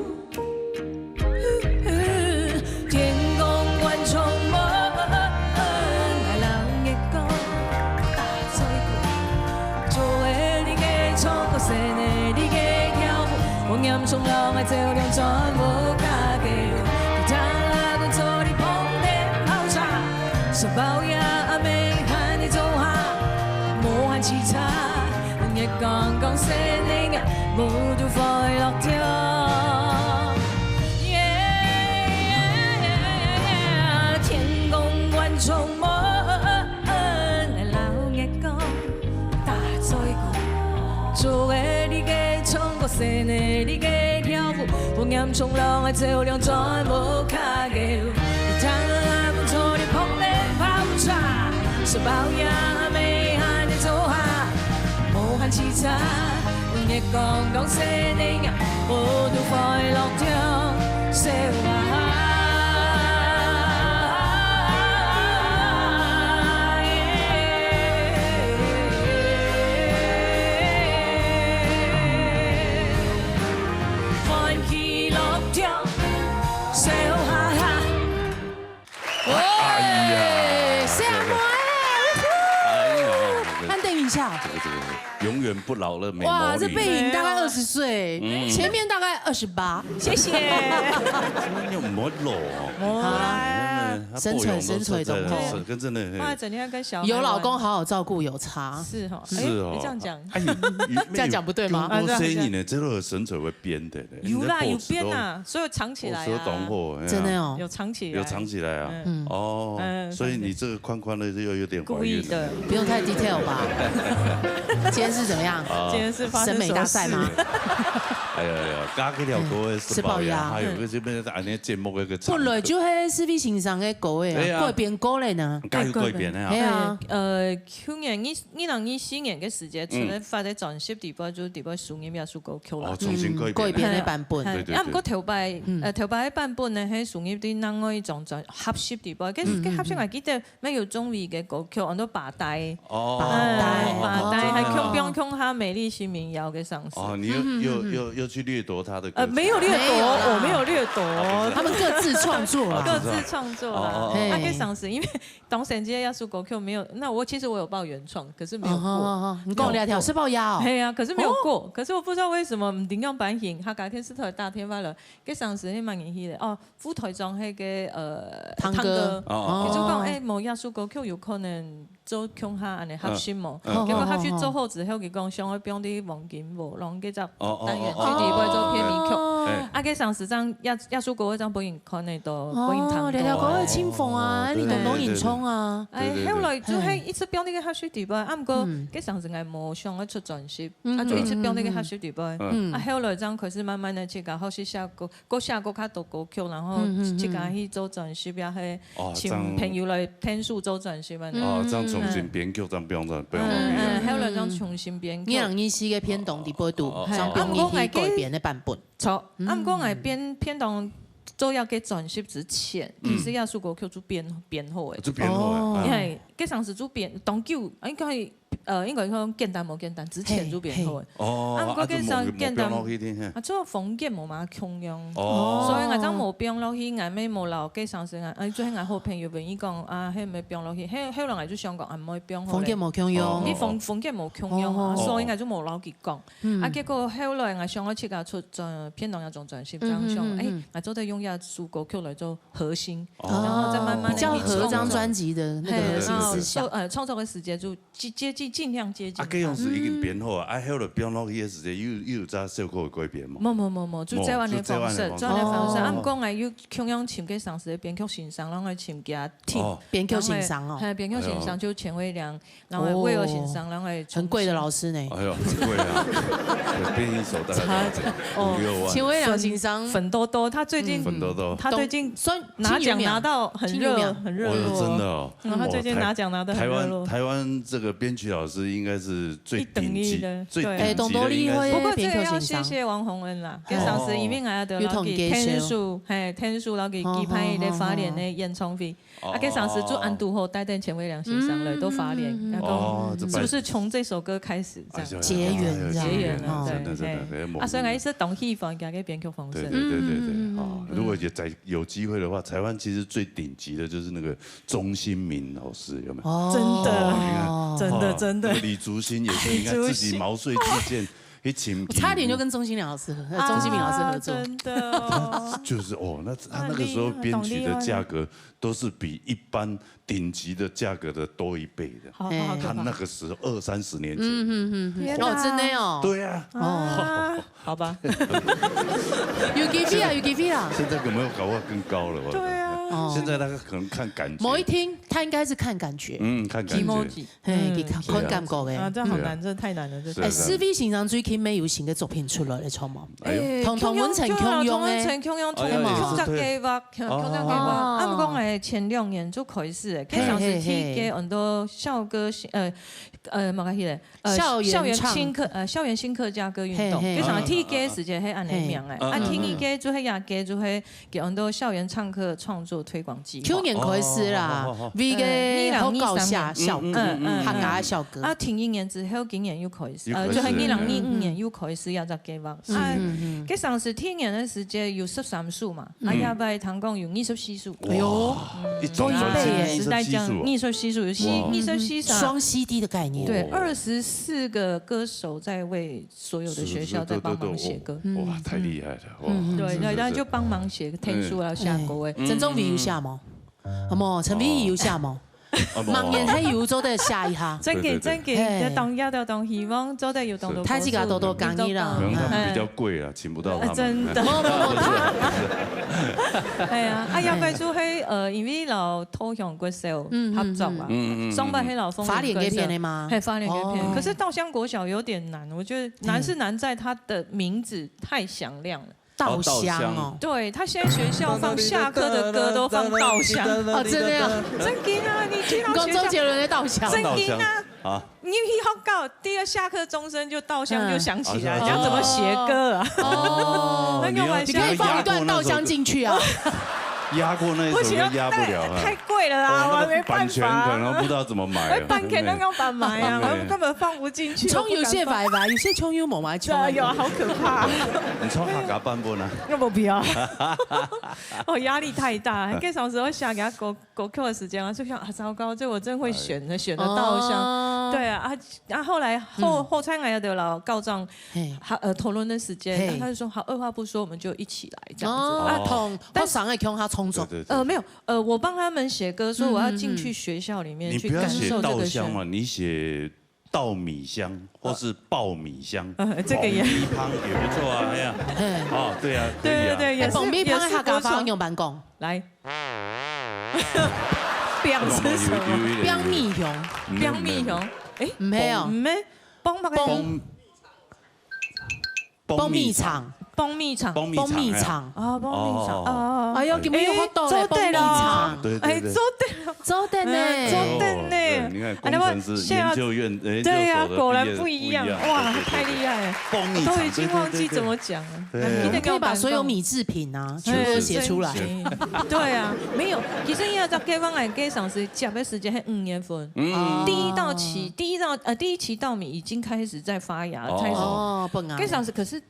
天公观众们，我老月光打嘴鼓，做个你个唱歌，生个你个跳舞，我眼中老爱走亮转我家个路，你家拉工做你捧的泡茶，是包呀阿妹喊你走哈，莫喊凄惨。 月光光闪亮啊，我都快乐掉。耶，天公观众们，老月光打嘴鼓，做个你个唱歌，生个你个跳舞，我眼中老爱走亮转我家个路，你家拉工做你捧的泡茶，是包呀阿妹喊你走哈。 莫喊凄惨，月光光闪亮啊，我都快乐跳，笑啊。欢喜乐跳，笑哈哈。 哎呀，小妹，哎呀，安等一下。这个这个永远不老的美魔女。哇，这背影大概二十岁，前面大概二十八。谢谢。你有没有老哦？啊，身材身材怎么？跟真的哇，整天跟小孩有老公好好照顾有差。是哈，是哦，这样讲，哎，你这样讲不对吗？我说你呢，这个身材会变的嘞。有啦有变啊，所以有藏起来啊。懂我，真的哦，有藏起来，有藏起来啊。嗯哦，所以你这个宽宽的又有点怀孕了。故意的，不用太 detail 吧？今天是怎么样？今天是发生审美大赛吗？哎呀呀，刚刚那条歌是吃爆呀还有个这边按呢节目一个本来就系思维先生个歌诶，对啊改编歌嘞呢。改改编的啊。系啊，呃，去年二二零二四年个时节，除了发个专辑底背，就是底背收音乐首歌曲啦哦，。重新改改编。编的版本。对对对啊，毋过头擺，呃，头擺个版本呢，係收音底另外一张专合集底背，个个合集我记得蛮有中意个歌曲，安到把带。哦，把带把带，哦还共并共下美丽新民谣个上市。哦，你又又又又去掠夺他的歌呃，曲。没有掠夺，没有啦我没有掠夺，他们各自创作啦。各自创作啦。哦哦哦嘿那个上市，因为当时这首歌曲没有，那我其实我有报原创，可是没有过。哦，你讲了一条是爆腰。嘿啊，可是没有过，可是我不知道为什么，唔知样版型，客家电视台打电话来，个上市迄蛮人气的哦，副台长迄个呃汤哥哦佢就讲，哦哎，某一首歌曲有可能做共下安尼合适无？嗯结果合适做好之后，佢讲想要放啲黃金和狼嗰隻哦哦單元，哦佢哋會做片尾曲。哦哎啊，个上市張一一首歌會張本人看得到，本人哦，聽到。了了，各位清風啊，哦你同當然對對對衝啊。哎對對，對後來就嘿係一直放呢个合適底背，啊，毋過嗯个上市𠊎無想愛出專輯，嗯啊，就一直放呢个合適底背，嗯啊，後來正開始慢慢的自家學習寫歌，過寫過較多歌曲，然後嗯嗯嗯自家去做專輯，也係哦，請朋友來編曲做專輯啊。哦，這樣重新編曲，這樣不用這樣不用嗯嗯，了。後來正重新編曲。你人意思个片段底背肚，哦像啊，毋過編曲改編的版本。錯，啊，毋過𠊎編編當做一个專輯之前，其實這首歌曲就編編好个。就編好了。哦嗯因為个上市就編當久，應該呃，應該講簡單無簡單，之前就編好个。哦，啊，毋過啊，就這首無簡單無放落去聽，嘿啊，做風格無嘛共樣。哦所以𠊎正無放落去，𠊎乜無留个上市啊，啊，最後𠊎好朋友問佢講啊，係毋係放落去？後後來𠊎就想講啊，毋會放好咧。風格無共樣你。風風格無共樣啊，哦所以𠊎就無留佢講。嗯啊，結果後來𠊎想愛自家出專片當一張專輯，嗯正想，嗯嗯哎，𠊎做得用這首歌曲來做核心，哦然後再慢慢的比較合張專輯的那個核心思想。呃創作个時間就接接近盡量接近。啊，該樣式已經編好啊，啊，後來編落去个時節，又，又有再小可个改編嘛。無，無，無，無，就照恁个方式，無，就照恁个方式。照恁个方式。哦。啊，毋過𠊎又共樣尋該當時个編曲先生，然後尋佢聽。哦。編曲先生哦。然後，嘿，編曲先生就錢惠良，然後魏友先生，哦。然後重新很貴的老師呢。哎喲，很貴啊。對，編一首大概多少錢？差，哦。五六萬。錢惠良先生。奮鬥鬥，他最近，嗯。奮鬥鬥。他最近，算，拿獎拿到很熱，很熱絡。哦，真的哦。 嗯，他最近拿獎拿得很熱絡。哦，台，台灣，台灣這個編曲老師應該是最頂級，一等一的，最頂級的應該是。對。哎，當多厲害的編曲先生。不過這個要謝謝王洪恩啦，哦。該當時因為𠊎兜有同佢介紹。天數，嘿，天數，然後佢，哦，佢派佢个花蓮个演唱會。哦。啊，該當時就恁堵好帶等錢惠良先生來到花蓮，嗯，嗯，嗯。然後哦，這是不是從這首歌開始這樣？哎呀，結緣這樣。結緣了，哦。對，真的，真的，嘿。哎，莫，啊，所以𠊎一直當喜歡佢个編曲方式。對，對，對，對，對，嗯，嗯，哦，嗯，嗯。如果有在，有機會的話，台灣其實最頂級的就是那個 鍾興民老師，有沒有？哦。真的，哦，你看，真的，哦，真的。那個李竹新也是，你看自己毛遂自薦，去請，我差點就跟鍾興良老師合，呃，鍾興民老師合作。啊，真的哦。他就是，哦，那他那個時候編曲的價格都是比一般頂級的價格的多一倍的。好，好可怕。他那個時候二三十年前。嗯，嗯，嗯，嗯。天哪。哦，真的哦。對啊。哦。啊。 好吧。有機會啊，有機會啊。現在可能要搞到更高了，我覺得。對啊。哦。現在大家可能看感覺。某一天，他應該是看感覺。嗯，看感覺。Kimoji。嘿，嗯。佢看，看感覺的。啊，這好難，嗯。這太難了，這太難了。是啊，哎，是啊。思維先生最近乜有新个作品出來了，著無？哎喲。哎，同，同文成共樣的。同文成共樣，同，哎喲，共隻計畫，共隻計畫。哦。啊，毋過，哎，前兩年就開始了，嘿，開始係，嘿，嘿。去該很多校歌，呃，呃，麼个係咧？ 呃，校園唱。校園新客，呃，校園新客家歌運動，嘿，嘿。該場个第一屆時節係恁樣名誒，嗯，嗯，啊，第二屆就係，這屆就係叫做校園唱歌創作推廣計畫。舊年開始啦，哦，哦，哦，哦。為个好搞下校歌，嗯，嗯，嗯，嗯。客家校歌。啊，第一年之後，今年又開始，呃，又開始。就係二零二五年又開始這隻計畫。嗯，啊，嗯，嗯。該場時第一年个時節有十三首嘛，啊，嗯。這擺聽講有二十四首。哎喲。哇，一張專輯二十四首啊。時代將二十四首，有四，哇。二十四首啊。雙C D的概念。對，哦。二十四個歌手在為 所有的學校在幫忙寫歌。是，是，是，是，是。哇，太厲害了，哇，嗯，嗯。對，對，真的是。然後就幫忙寫天書啊，嗯。寫歌誒。嗯。曾宗偉有寫無？啊，無，陳輝有寫無？啊，無。明年還有做得寫一下。真緊，對，對，對。真緊，嘿。這當，這當希望做得有當多歌手。是。大家多多建議啦。可能他們比較貴啦，請不到他們。呃，真的。無，無，無，他。哎呀，啊，要不然就會，呃，因為摎稻香國小合作嘛。嗯，嗯，嗯。嗯，嗯，嗯。上擺係摎鳳林國小。花蓮該片的嗎？嘿，花蓮該片。哦。可是稻香國小有點難，我覺得 難是難在它的名字太響亮了。稻香哦。哦，稻香。對，他現在學校放下課的歌都放稻香。哦，真的呀？真的啊，你去到學校，你講周杰倫的稻香。真的啊。稻香。啊。你一學校，第二下課鐘聲就稻香就響起來，嗯。你要怎麼寫歌啊？哦。那個玩笑。你要，你可以放一段稻香進去啊。 壓過那一首歌壓不了啊。不行，那太貴了啦，我沒辦法。我那個版權可能不知道怎麼買了。哎，版權都要辦買啊，對。我根本放不進去，蔥油我不敢放。有些擺擺，有些蔥油無買，對啊，有啊，好可怕。你唱客家版本啊？那我不要。哦，壓力太大，該時候寫給他歌，歌曲的時間啊，就想啊，糟糕，這我真會選的，選得稻香。哦。對啊，啊，啊，後來後，嗯。後來𠊎兜摎校長，嘿。他，呃，討論的時間，嘿。然後他就說，好，二話不說，我們就一起來這樣子。哦。啊，同，但是學生个共下創作。對，對，對。呃，沒有， 呃，我幫他們寫歌，說我要進去學校裡面去感受這個學。嗯，嗯，嗯。你不要寫稻香嘛，你寫稻米香或是爆米香，呃，這個也，爆米香也不錯啊，哎呀。嘿。哦，對啊，可以啊。對，對，對，也是，哎，爆米香也是不錯。客家話仰般講？來。餅是什麼？有，有一點，有一點。爆米香。嗯，爆米香。哎，毋係哦。毋係，爆麼个？爆 爆米腸。爆米腸。爆米腸。爆米腸，哎呀。哦，爆米腸，哦。哦，哦，哦。哎喲，今日又學到了，哎，做得了。爆米腸。對，對，對。哎，做得了。做得呢。哎，做得呢。哎喲，對，你看，工程師研究院，哎，研究所的畢業，對啊，果然不一樣。不一樣，哇，對，對，對，對。太厲害了。爆米腸，我都已經忘記怎麼講了。對，對，對，對。你可以把所有米製品啊，全部都寫出來。哎，對啊，沒有，其實因為在開放來，該場是接的時間是五月份。嗯。第一到期，第一到，呃，第一期稻米已經開始在發芽了，哦。開始。哦，本來。該場是，可是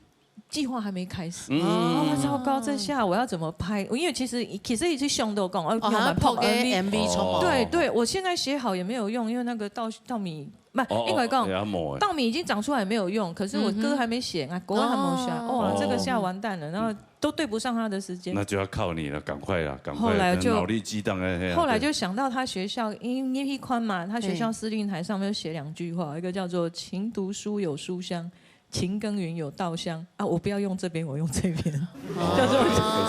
计划还没开始。嗯。哦，糟糕，这下我要怎么拍？因为其实，其实一直想都讲，哦，哦，还要拍个要蛮棒的MV。MV冲哦。哦。对，对，我现在写好也没有用，因为那个稻，稻米，不，哦，应该讲，哦，也还没欸。稻米已经长出来没有用，可是我歌还没写，嗯哼。啊，歌还没写，哦。哇，这个下完蛋了，然后都对不上他的时间。那就要靠你了，赶快啦，赶快，后来就，脑力激荡，哎，哎，后来就想到他学校，因为那一款嘛，他学校司令台上面有写两句话，一个叫做“勤读书有书香，勤耕耘有稻香”。啊，我不要用这边，我用这边，哦，叫做，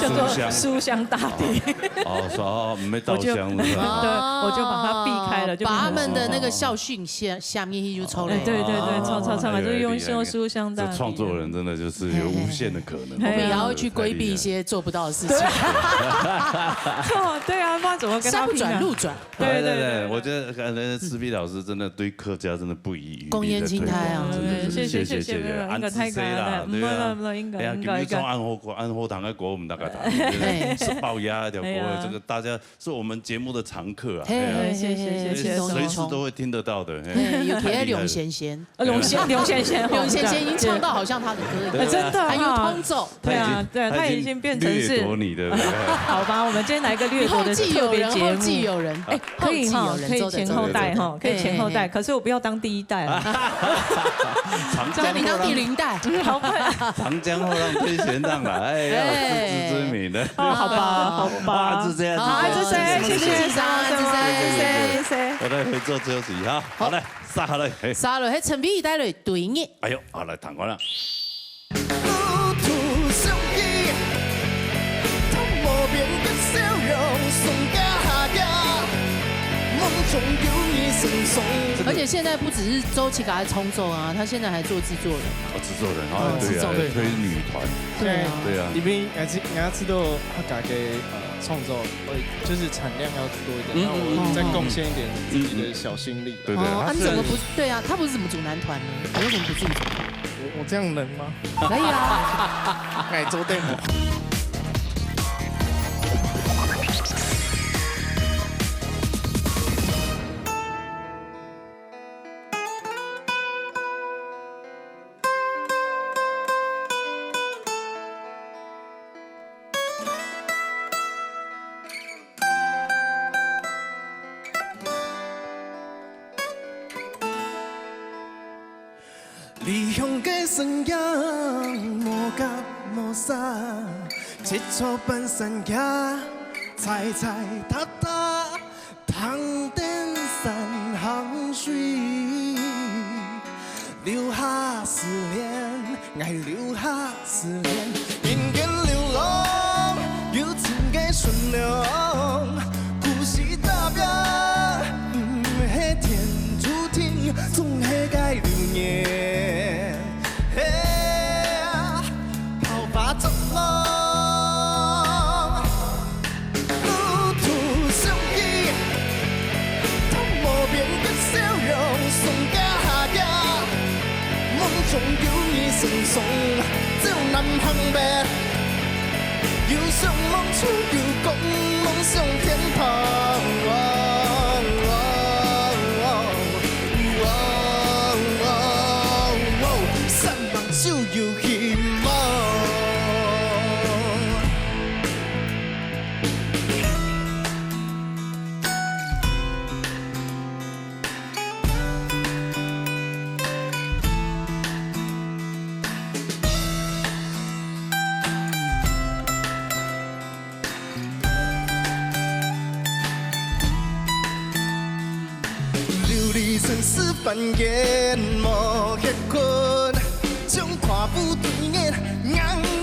叫做书香。书香大典。哦，说，哦，没稻香，我就，是吧？对，我就把它避开了，哦，就没有把他们的那个校训下，下面就抽了。哎，对，对，对，抽，抽，抽，哎，就用一首书香大典。这创作人真的就是有无限的可能。嘿，嘿，嘿。我们也要去规避一些做不到的事情。对。对啊，不然怎么跟他拼啊？山不转路转。对，对，对，对，对。我觉得刚才思碧老师真的对客家真的不遗余力地推广，公益青苔啊。真的是，对，谢谢，谢谢，谢谢，谢谢，谢谢。啊，应该太感恩了。对啊。不了，不了，应该，哎呀，应该，今日从安和国，安和堂的国，我们大家谈，对不对？嘿。十八岁那条国，哎呀。这个大家是我们节目的常客啊，嘿，哎呀。嘿，谢谢，谢谢。随时都会听得到的，嘿。嘿，尤其是梁先生。 呃，梁先，梁先生，梁先生已经唱到好像他的歌一样，哎，真的啊。还有创作。对啊，对，他已经，他已经变成是，掠夺你的，对不对？好吧，我们今天来个掠夺的特别节目。你后继有人，后继有人。哎，可以哈，后继有人，可以前后代哈，做得，做得，可以前后代，对。可是我不要当第一代啊。长江后浪，那你当第零代。嗯，好吧。长江后浪推前浪啦，哎，要有自知之明的。哦，好吧，好吧。啊，是这样，好，是这样，是这样，是这样，是这样。我来回做这首曲哈。好嘞。 撒下来，嘿。撒落，迄陳偉帶來對日。哎喲，好，來，聽看啦。而且現在不只是周啟剛在創作啊，他現在還做製作人。哦，製作人，哦，哦，對啊，製作人。推女團。對啊。對啊。因為俺知，俺知道他家己，呃，創作，呃，就是產量要多一點，嗯，那我再貢獻一點自己的小心力。嗯，嗯。 對，對，哦，啊，他是，你怎麼不，對啊，他不是怎麼組男團呢？你為什麼不自己組？我，我這樣能嗎？可以啊。哎，周队吗？ 離鄉个身影，無甲無煞，一座半山野，彩彩踏踏，通登山行水。 留下思念，愛留下思念。人間流浪，有情个善良，故事打拼，毋係天注定，總係該流年。嘿啊，拋花作浪。 路途相依，探無邊个笑容送家家。夢中有你成雙，照南行北。有想望出有光，夢想天堂。山望就有希望。 流離塵世凡間無歇睏，將看不對眼，眼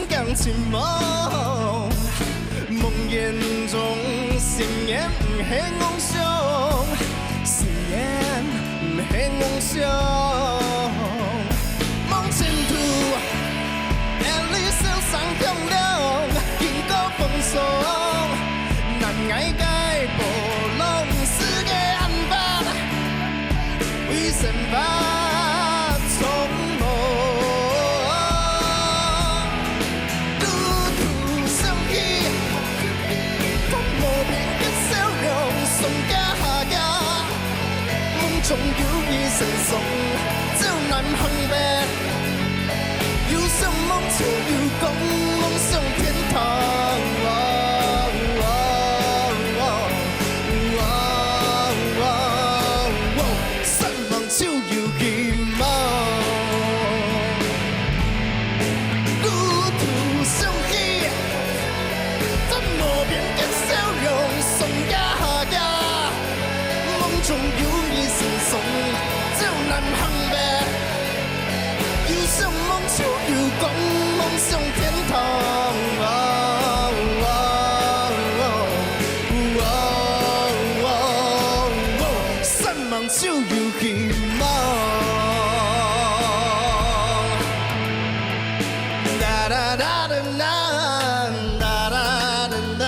光尋夢。夢魘中，信念毋係妄想，信念毋係妄想。望前途，眼裡笑聲響亮，經過風霜。 難挨个波浪，世界暗淡，為生活匆忙。路途相依，看無邊个笑容送家家。夢中有你成雙，照南行北。有想望就有光，望上天堂。哦，哦，哦，哦，哦，散望就有希望。路途上去，怎么变更笑容送呀呀？梦中有你相送，走南行北。 有相望就有光，望上天堂。哦，哦，哦，哦，哦，散望就有希望。哒哒哒哒哒，哒哒哒哒。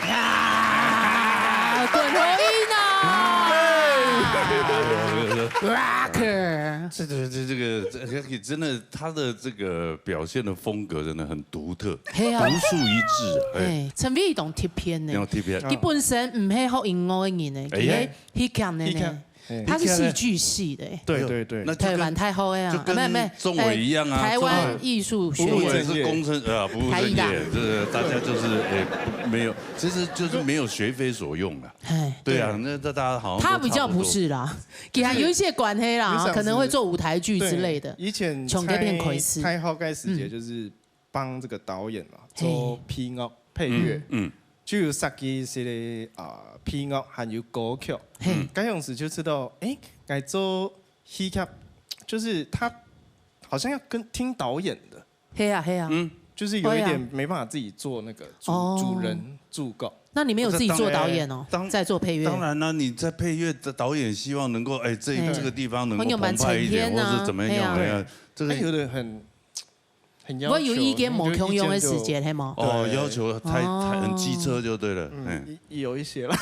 呀，滾好音啊！Rocker，这这这这个这个真的，他的这个表现的风格真的很独特，嘿啊独树一帜啊！哎，哎，陈伟當特別呢你要，特别佢本身毋係學音樂个人呢，哎呀佢係戲劇个呢戲劇，他是戲劇系的。对对对，那台灣太好个啊，就跟啊，没有没有，仲伟一样啊哎台仲伟湾艺术学不务院，正业，工程呃不务正台艺大业，这个大家就是哎没有，其实就是没有学非所用了。哎，对啊，那这大家好像都他比较不差多是啦，跟他有一些关系啦，有想是可能会做舞台剧之类的。对以前从这片开始开开好开始节就是帮这个导演嘛，嘿做配乐配乐，嗯，就有设计一些啊配乐，还有歌曲。嘿，刚开始就知道，哎，来做戏剧，就是他好像要跟听导演的，嘿啊嘿啊，嗯，就是有一对啊点没办法自己做那个主哦主人主角。那你没有自己做导演哦当，在做配乐。当然了，你在配乐的导演希望能够哎这哎这个地方能够很有蛮澎湃一点，呈现啊或是怎么样哎呀呀，这个他有的很很要求，我有意见无共样的时就意见就间，系无？哦要求太哦太很机车就对了，嗯。嗯，有一些啦。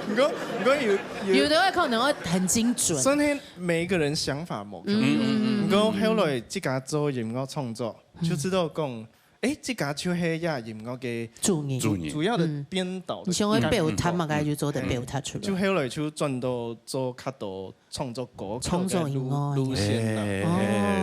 不过不过有有的会可能会很精准。虽然每一个人想法无共嗯嗯样，不过后来自家做音乐创作，就知道讲，哎，自家就系呀音乐个祝你，祝你主要的编导的你想要感表达嘛，该就做得表达出来。就后来就转到做较多创作歌曲的创作音乐路路线了。哎，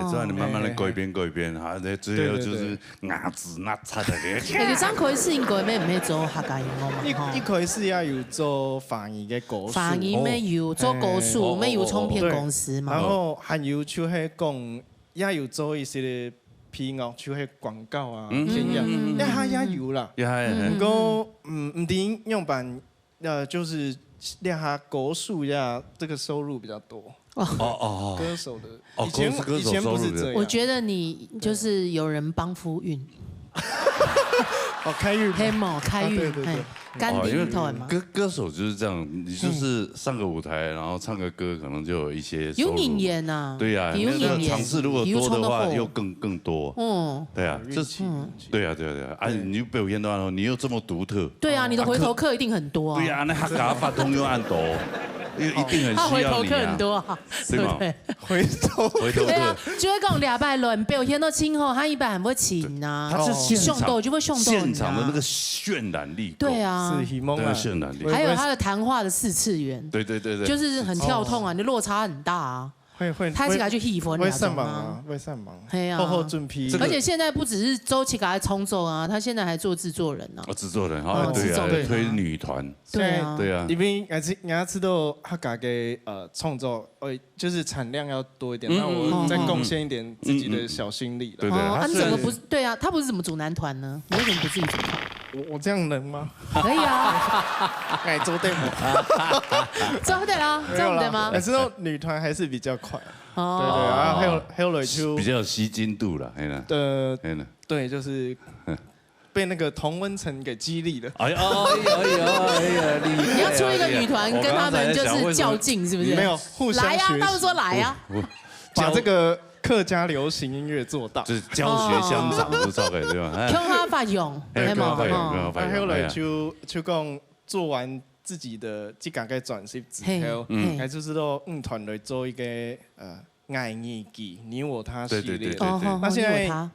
哦这样你慢慢的改变改变哈，那最后就是牙齿那擦的。哎，你上开始应该没没做客家音乐嘛，一哈一。开始也有做华语的歌手，华语没有做歌手，哦没有唱片公司然嘛。后还有就系讲，也有做一些的配乐，就系广告啊，嗯片呀，嗯那他也有啦。呀，不过，嗯，唔知样办，呃，就是那下歌手呀，这个收入比较多，哦哦歌手的。哦以前歌手歌手以前不是收入的这样。我觉得你就是有人帮夫运，哦，开运黑毛开运，啊对对对哎，干哦，因为净头嘛。歌歌手就是这样，你就是上个舞台，然后唱个歌，可能就有一些收入有人缘呐，对呀，有人缘，那个场次如果多的话，有冲动又更更多。嗯，对啊，这是对啊对啊对啊，啊，你又表现到你又这么独特。对啊，你的回头客一定很多啊。对啊，那客家话通又按多，又一定很需要你啊他回头客很，多啊，对吗？对？回头回头对啊客。，就会讲礼拜六表现到真好，他一般很会请啊，他是现场上斗就会上斗现场的那个渲染力，对，啊，是希望啊，那个渲染力，还有他的谈话的四次元，对对对对，就是很跳痛啊，你落差很大啊。会会他是给他去戏粉会那种啊上榜啊，会上榜，嘿啊厚厚准批，这个而且现在不只是周奇卡在创作啊，他现在还做制作人呢。哦，制作人哈，哦对啊制作人啊，推女团，对啊，对啊，因为俺是俺知道客家个呃创作，呃，就是产量要多一点，嗯那我再贡献一点自己的小心力了。对对，哦，他虽然啊，你怎么不对啊？他不是怎么组男团呢？你为什么不自己组？我我这样能吗？可以啊，哎，做对吗？做不对啦，没有做不对吗啦，？还是说女团还是比较快。对对，哦，然后还有还有嘞就比较有吸睛度了，嘿啦，呃，嘿啦，对，就是被那个同温层给激励了。哎呀哎呀哎呀哎呀，厉害啊！你要出一个女团，厉害跟他们就是较劲，是不是？没有互相来呀学，习到时候来呀，我把这个客家流行音乐做大。就是教学相长，不是超可以对吧？哎共下发扬，哎对吗？共下发扬哦共下发扬那后来哎呀就就讲做完自己的自家个专辑之嘿后，嗯还就是说嗯团队做一个呃《爱你记》，你我他系列。对对对对对。哦，好，好，那现在你有他。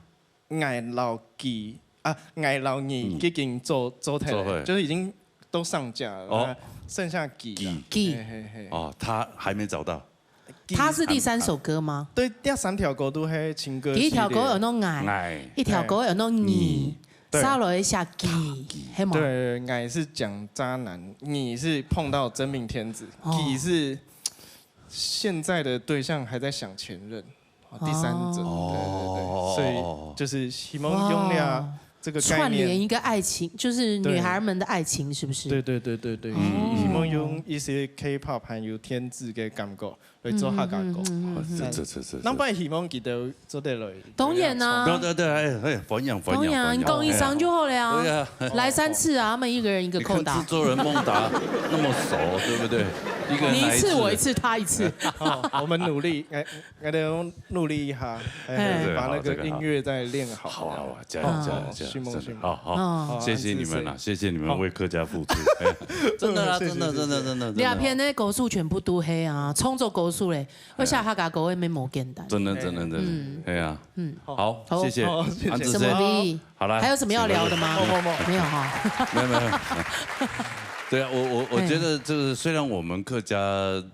《爱老记》啊，《爱老你》已经做做起来了，做起来。就是已经都上架了。哦哦，剩下几啦。几。几。嘿嘿嘿。哦，他还没找到。他是第三首歌吗？对，第三条歌都是情歌系列。第一条歌有弄爱，哎，一条歌有弄你，对沙罗一下几，黑吗？对，爱是讲渣男，你是碰到真命天子，哦几是现在的对象还在想前任，哦，第三者。哦对对对，所以就是希望用了这个概串联念。一个爱情，就是女孩们的爱情，是不是？对对对对对，哦希望用一些 K-pop 还有天子的感觉来做客家歌。这这这这。那不然希望记得做得来。当然啦对对对，哎哎，欢迎欢迎，当然，欢迎讲一声就好了呀。对啊。来三次啊，他们一个人一个你跟制扣打。作人孟达那么熟，对不对？一个人来你一次我一次，他一次。好，我们努力，哎，我们努力一下，哎，嘿把那个音乐再练好。好好好，加油加油加油！是吗真的，是吗好好，哦谢谢你们了，谢谢你们为客家付出。哎真的啦，真的真的真的，两篇的歌手全部都黑啊，创作歌手嘞，而且客家歌也没无简单。真的真的真的，哎呀，嗯，好，好谢谢，好谢谢安子什么生，的？好啦，还有什么要聊的吗？没有哈。没有没有。对啊，我我我哎觉得就是虽然我们客家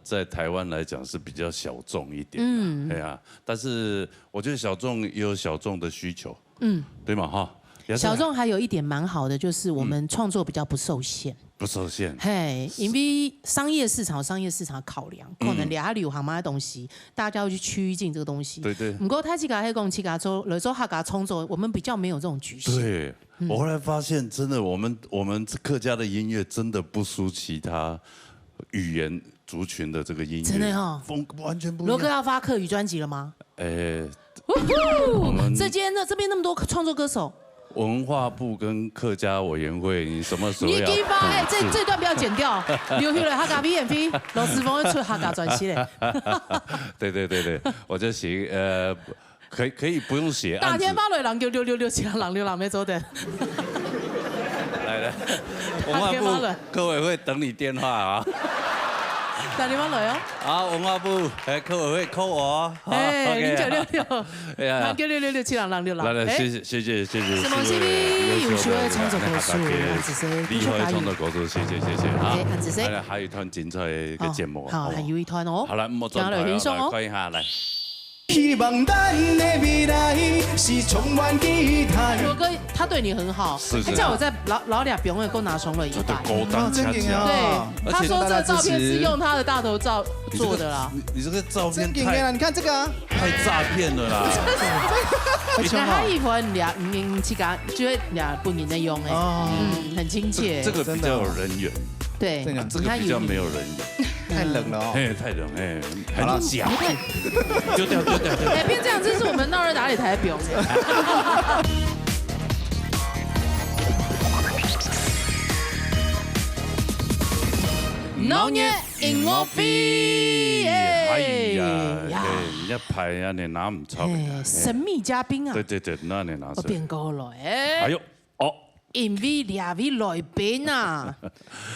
在台湾来讲是比较小众一点，嗯嗯，对啊，但是我觉得小众也有小众的需求，嗯，对嘛哈？也是小众还有一点蛮好的，就是我们创作比较不受限。不受限，嘿，因为商业市场有商业市场考量，可能聊下流行嘛的东西，大家要去趋近这个东西。对对不过他自家还讲，自家做来做客家创作，我们比较没有这种局限。对，我后来发现，真的，我们我们客家的音乐真的不输其他语言族群的这个音乐，真的哦风完全不一罗哥样。要发客语专辑了吗？哎，我们这间那这边那么多创作歌手，文化部跟客家委员会，你什么时候要你给发哎，补助这这段不要剪掉，留下来客家B N P，罗斯峰会出客家专辑嘞。对对对对，我就写呃，可以可以不用写打案子电话来，人叫六六六七，人六六没做的。来了，文化部打电话来客委会等你电话啊。打电话来哦。啊，文化部哎，客委会 call 我哦。好哎，，OK 零九六六，哎呀人叫六六六七，人六六。来来，哎谢谢谢谢谢谢，什么谢谢 C B 有学会创作歌手谢谢啊，只是厉害创作歌手，谢谢谢谢哈。哎，安子谁来来，还有一段精彩的一个节目，哦好，好不好还有一段哦。好来，我们转讲了台了，很爽哦来看一下，来。希望咱的未来是充满期待。罗哥他对你很好，是是他叫我在老老俩表妹给我拿双了一对百。高档恰真的恰，啊对，他说这个照片是用他的大头照做的啦。你这个照片真经典啊！太你看这个啊，太诈骗了啦。你看他一回你俩，嗯，去给他，就会俩不停的用哎，哦嗯，很亲切。这个比较有人缘，真的对，这个比较没有人缘。太冷了哦。嘿，太冷，嘿，好了很假。丢掉，丢掉，丢掉。哎，变这样，这是我们闹热打擂台的表演。闹热音乐会，哎呀，呀嘿，人家牌啊，你拿唔出来。哎，神秘嘉宾啊，对对对，那你拿出来。我变高了哎哎，呦，哦，因为两位来宾啊，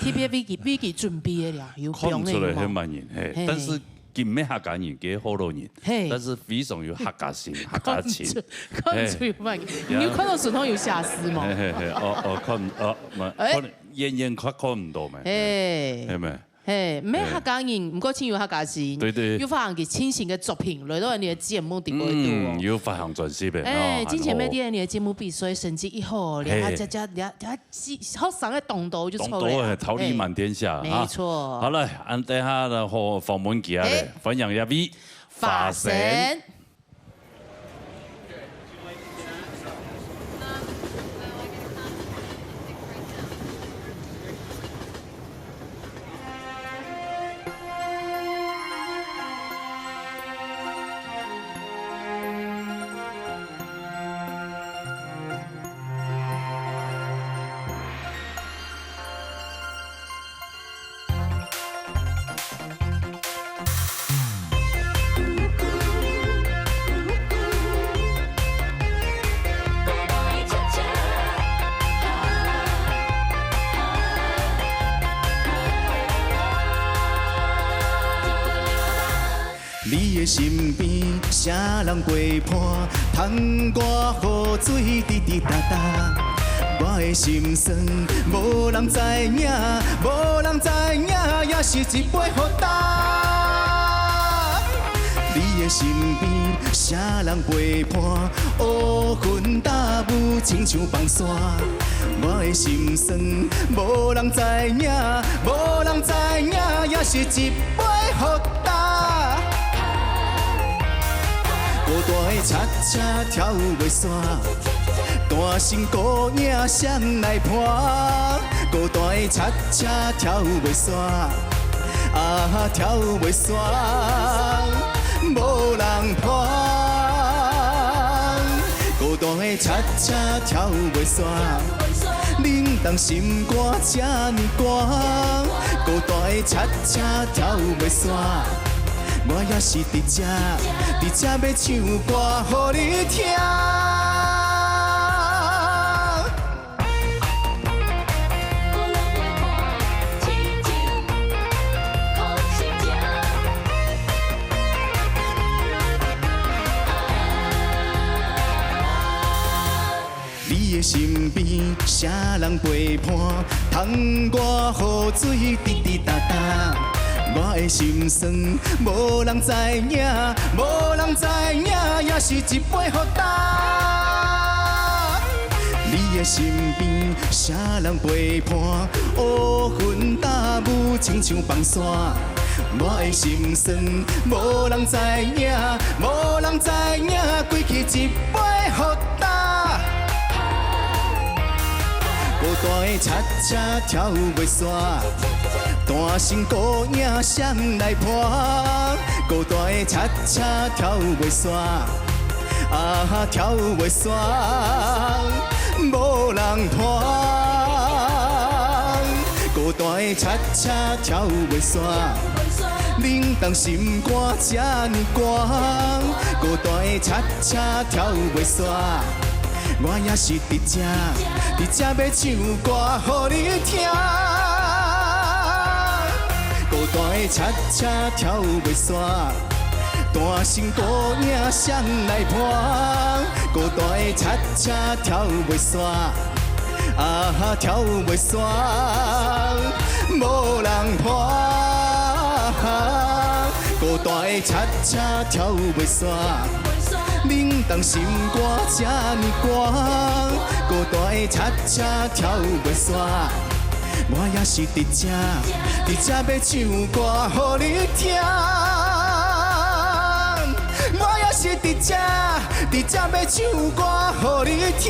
特别为佢为佢准备的啦，有表演看出来有吗？很蛮人，嘿嘿，但是今日客家人，给好多人，嘿但是非常有客家心、客家情。看出有蛮，呀你有看到沈通有瑕疵吗？嘿嘿嘿，哦哦，看哦，嘛，哎可能远远看看唔到咩？哎系。咩？嘿，毋係客家人，毋過真有客家心，對對又發行佢親情个作品，來到你个節目底背度哦嗯，。有發行專輯个，哎，哦之前咩還好在你个節目比賽成績一好，嘿你還加加你還學生个動作就當出來啊，多桃李滿天下哈。沒錯。好了，恁等下呢，訪訪問佢啊咧嘿，歡迎一位發神。你的身邊，啥人陪伴？窗外雨水滴滴答答。我的心酸，無人知影，無人知影，也是一杯予焦。你的身邊，啥人陪伴？烏雲大霧，親像放線。我的心酸，無人知影，無人知影，也是一杯予焦。 孤單的恰恰跳袂煞，單身孤影誰來伴？孤單的恰恰跳袂煞，啊，跳袂煞，無人伴。孤單的恰恰跳袂煞，冷凍心肝遮爾寒。孤單的恰恰跳袂煞， 我也是佇遮，佇遮欲唱歌予你聽。你的身邊，啥人陪伴？窗外雨水滴滴答答。我的心酸，無人知影，無人知影，也是一杯予焦。你的身邊，啥人陪伴？烏雲大霧，親像放線。我的心酸，無人知影，無人知影，歸去一杯予焦。 孤單的恰恰跳袂煞，單身孤影誰來伴？孤單的恰恰跳袂煞，啊，跳袂煞，無人伴。孤單的恰恰跳袂煞，冷凍心肝遮爾寒。孤單的恰恰跳袂煞， 我也是佇遮，佇遮欲唱歌予你聽。孤單的恰恰跳袂煞，單身孤影誰來伴？孤單的恰恰跳袂煞，啊，跳袂煞，無人伴。孤單的恰恰跳袂煞， 冷凍心肝遮爾寒，孤單的恰恰跳袂煞。我也是佇遮，佇遮欲唱歌予你聽。我也是佇遮，佇遮欲唱歌予你聽。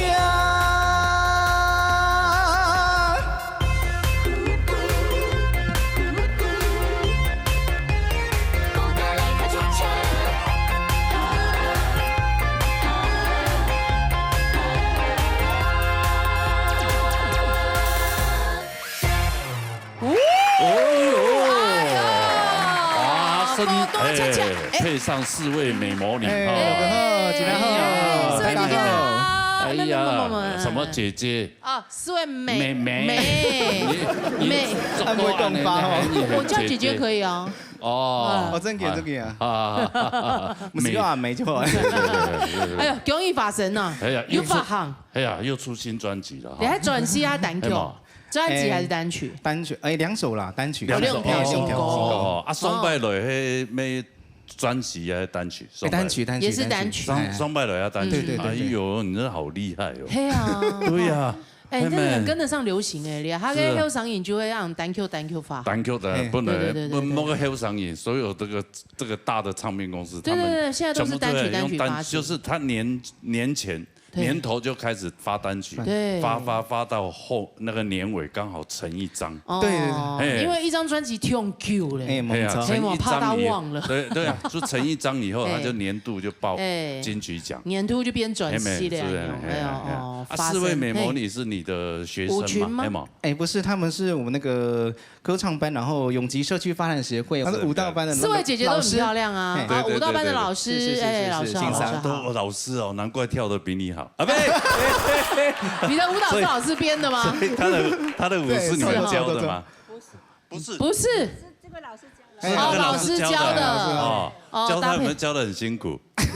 哦哟，哎哟，哇，声，孤单恰恰，哎，配上四位美魔女，哎，哦。大家好，哎，大家好。哎呀，那，那，那，那，那，什么姐姐？ 啊，四位美，美眉。你，你，按摩动发哦。我，我叫姐姐可以啊。哦。哦，真个，真个啊。啊，毋使叫阿妹就好。哎呀，恭喜发神呐，哎呀，又出，又发行。哎呀，又出新专辑了哈。你还专辑啊，单曲？哎嘛。专辑还是单曲？哎，单曲，哎，两首啦，单曲。两首，哎，两首。哦，啊，上摆落去，要 专辑啊，单曲，哎，单曲，单曲，也是单曲。单曲，哎。上，上摆落也单曲。对，对，对，对。哎哟，你真的好厉害哦。嘿啊。对呀，哎，真的很跟得上流行哎，你看，是啊。他跟后上瘾就会让单曲，单曲发。单曲的，哎。本来，对，对，对，对，对。不，那个后上瘾，所有这个，这个大的唱片公司，对，对，对，他们现在都是单曲，全部都在用单，单曲发行。就是他年，年前， 对。年头就开始发单曲，对。发，发，发到后，那个年尾刚好成一张。哦，对，对，对。嘿。因为一张专辑忒久了。哎，猛唱。哎呀，成一张以，嘿，我怕他忘了。对，对啊，就成一张以后，哎。他就年度就报金曲奖。哎，年度就变专辑了，嘿，没，是不是？哎呦，哎呦，哎，哎。哦，啊，发生，四位美魔女是你的学生吗？嘿。舞群吗？哎，没有。哎，不是，他们是我们那个 歌唱班，然后永吉社区发展协会，他是舞蹈班的老，四位姐姐都很漂亮啊。老师。嘿。啊，对，对，舞蹈班的老师，对，对，对。是，是，是，哎，是，老师好，欣赏。老师好。都老师哦，难怪跳得比你好。啊，不，你的舞蹈是老师编的吗？所以，所以他的，他的舞是你们教的吗？对，对，对，对。不是。不是。不是。是这个老师教的。是那个老师教的。哦，老师教的。哦，教他有没有教得很辛苦？搭配。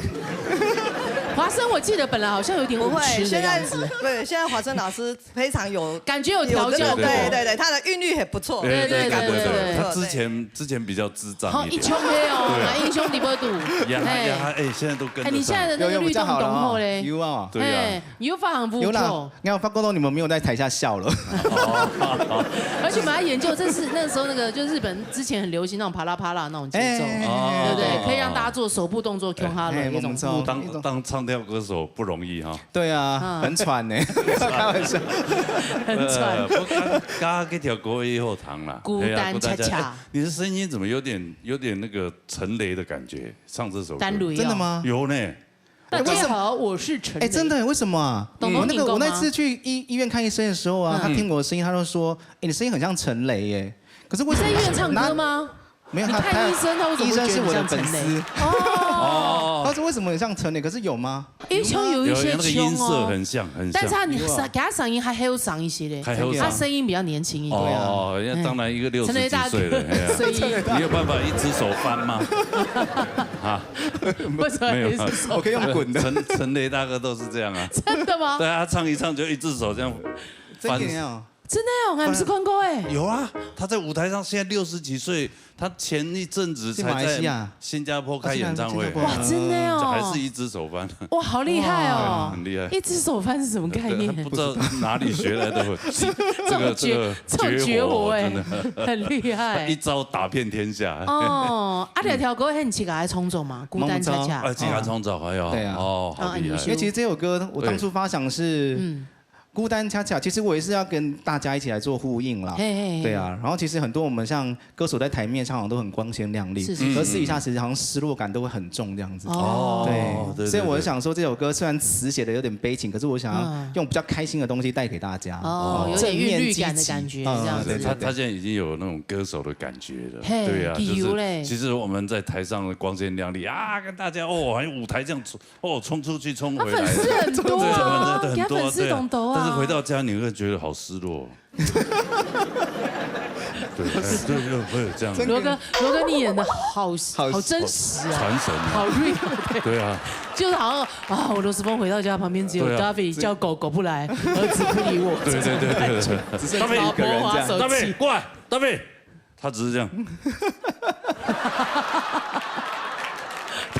华生，我记得本来好像有点舞痴的样子。不会，现在，对，现在华生老师非常有，感觉有调教过。有，对，对，对，他的韵律很不错。对，对，对，对，对，对。他之前，之前比较智障一点。好，一穷黑哦，对啊。马英雄你不会赌。呀，哎。呀，哎，现在都跟得上。哎，你现在的那个律动懂后嘞。有，有比较好了哦。有啊。对啊。哎，你又发行不错。有啦。 你看，我发觉到你们没有在台下笑了。而且我们还研究，这是那时候那个，就日本之前很流行那种啪啦啪啦那种节奏，哎，对不对？哦。可以让大家做手部动作，哎，共下的一种舞蹈。哎，我们知道。当，当唱跳歌手不容易哈。对啊，嗯。很喘呢，开玩笑。很喘。呃，不过刚，刚刚这条歌也有糖啦。孤单恰恰。哎呀，孤单恰恰。哎，你的声音怎么有点，有点那个陈雷的感觉？唱这首歌。单雷哦。真的吗？有呢。 大家好，我是陈雷。哎，真的，为什么啊？懂懂我那个，我那次去医，医院看医生的时候啊，嗯。他听我的声音，他就说：“哎，你声音很像陈雷耶。”可是为什么？你在医院唱歌吗？哪，没有，他，你看医生，他为什么会觉得你像陈雷？他，医生是我的粉丝。哦。哦。他说：“为什么很像陈雷？”可是有吗？因为他有一些有，有那个音色很像，很像。但是他，你嗓，给他嗓音还后生一些嘞，还后生。他声音比较年轻一点。哦，那当然一个六十几岁了，陈雷大哥，哎呀，声音。你有办法一只手翻吗？啊？为什么一只手翻？没有啊。我可以用滚的。陈，陈雷大哥都是这样啊。真的吗？对啊，他唱一唱就一只手这样翻。真的哦。真的哦，我还不是看过哎。有啊，他在舞台上现在六十几岁，他前一阵子才在新加坡开演唱会。去马来西亚。哦，新加坡。哇，真的哦。就还是一只手翻。哇，好厉害哦。哇。很厉害。一只手翻是什么概念？对，他不知道哪里学来的，这个，这个绝活，这种绝，这种绝活哎，真的。很厉害。一招打遍天下。哦，啊，这条歌很自家来创作嘛，孤单恰恰。哎，自家创作，哎呦，对啊。哦，好厉害。啊，你是？因为其实这首歌我当初发想是，对。嗯。 孤单恰恰，其实我也是要跟大家一起来做呼应啦。嘿，嘿，嘿。对啊，然后其实很多我们像歌手在台面上好像都很光鲜亮丽，是，是，是。可是私底下其实好像失落感都会很重这样子。哦。对，对，对，所以我就想说这首歌虽然词写得有点悲情，可是我想要用比较开心的东西带给大家。嗯。哦，有点韵律感的感觉，正面积极。这样子。嗯，对，对，对。他，他现在已经有那种歌手的感觉了。嘿，对啊，理由嘞？就是其实我们在台上的光鲜亮丽啊，跟大家，哦，还有舞台这样子， 哦，冲出去，冲回来。他粉丝很多啊，对，对，对，很多啊，给他粉丝懂得啊。对啊。但是回到家，你会觉得好失落。对，哎，对，对，会有这样的。罗哥，罗哥，你演得好，好，好真实啊，传神啊。好real，对。对啊。就是好像，啊，我罗时丰回到家，旁边只有David，对啊。叫狗，狗不来，儿子不理我。对，对，对，对，对。只剩他一个人这样。老婆滑手机。David，过来，David。 他只是这样。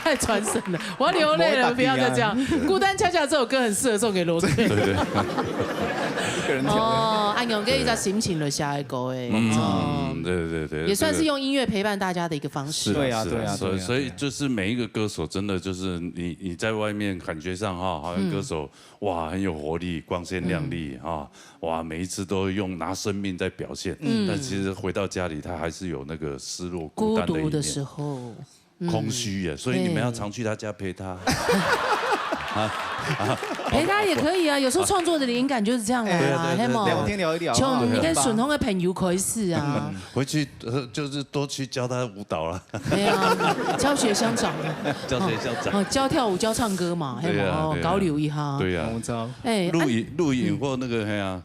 太传神了，我要流泪了，他比较感人。不要再这样。孤单恰恰这首歌很适合送给罗哥。对，对。一个人讲。哦，阿勇哥一下心情了下一个哎。嗯，对，对，对，也算是用音乐陪伴大家的一个方式。是啊，对啊，是啊，对啊，所以，对啊，所以就是每一个歌手真的就是你，你在外面感觉上哈，好像歌手，嗯。哇，很有活力，光鲜亮丽哈，哇，每一次都用拿生命在表现，嗯。但其实回到家里，他还是有那个失落、孤单的一面。孤独的时候。 嗯。空虚耶，所以你们要常去他家陪他。对。啊，啊。陪他也可以啊，有时候创作的灵感就是这样来啊，对啊，对啊，嘿吗？对啊。聊天聊一聊啊。从你跟沈通的朋友开始啊。嗯，回去，呃，就是多去教他舞蹈啦。对啊，教学相长。教学相长。哦，教跳舞，教唱歌嘛，嘿吗？对啊，哦，对啊。交流一下。对啊。我知道。哎，录影，啊，录影或那个，嗯。嘿啊，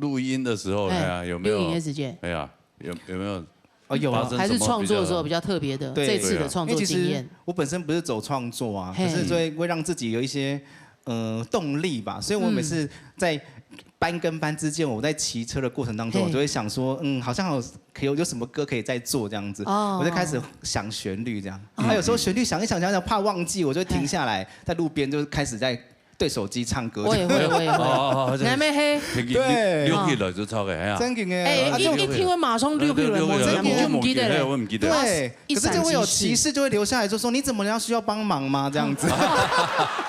录音的时候，哎，嘿啊，有没有？录影的时间。哎呀， 有，有没有，哦，有啊。发生什么比较，还是创作的时候比较特别的，对，这次的创作经验。对啊。因为其实我本身不是走创作啊，嘿。可是所以会让自己有一些，呃，动力吧。所以我每次在搬跟搬之间，嗯。我在骑车的过程当中，嘿。我就会想说，嗯，好像有，可以有，有什么歌可以再做这样子，哦。我就开始想旋律这样。哦。啊，有时候旋律想一想，想一想，怕忘记，我就停下来，嘿。在路边就开始在 对手机唱歌。我也会，我也会。哦，哦，哦，这个，还没黑。天气，对。你，你起来就唱个，哎呀。真的耶。哎，啊，一，就一听我马上溜起来，溜起来，我真的，我就不记得了。哎，我不记得。对，一闪即逝。可是就会有骑士就会留下来，就说：“你怎么了？需要帮忙吗？”这样子。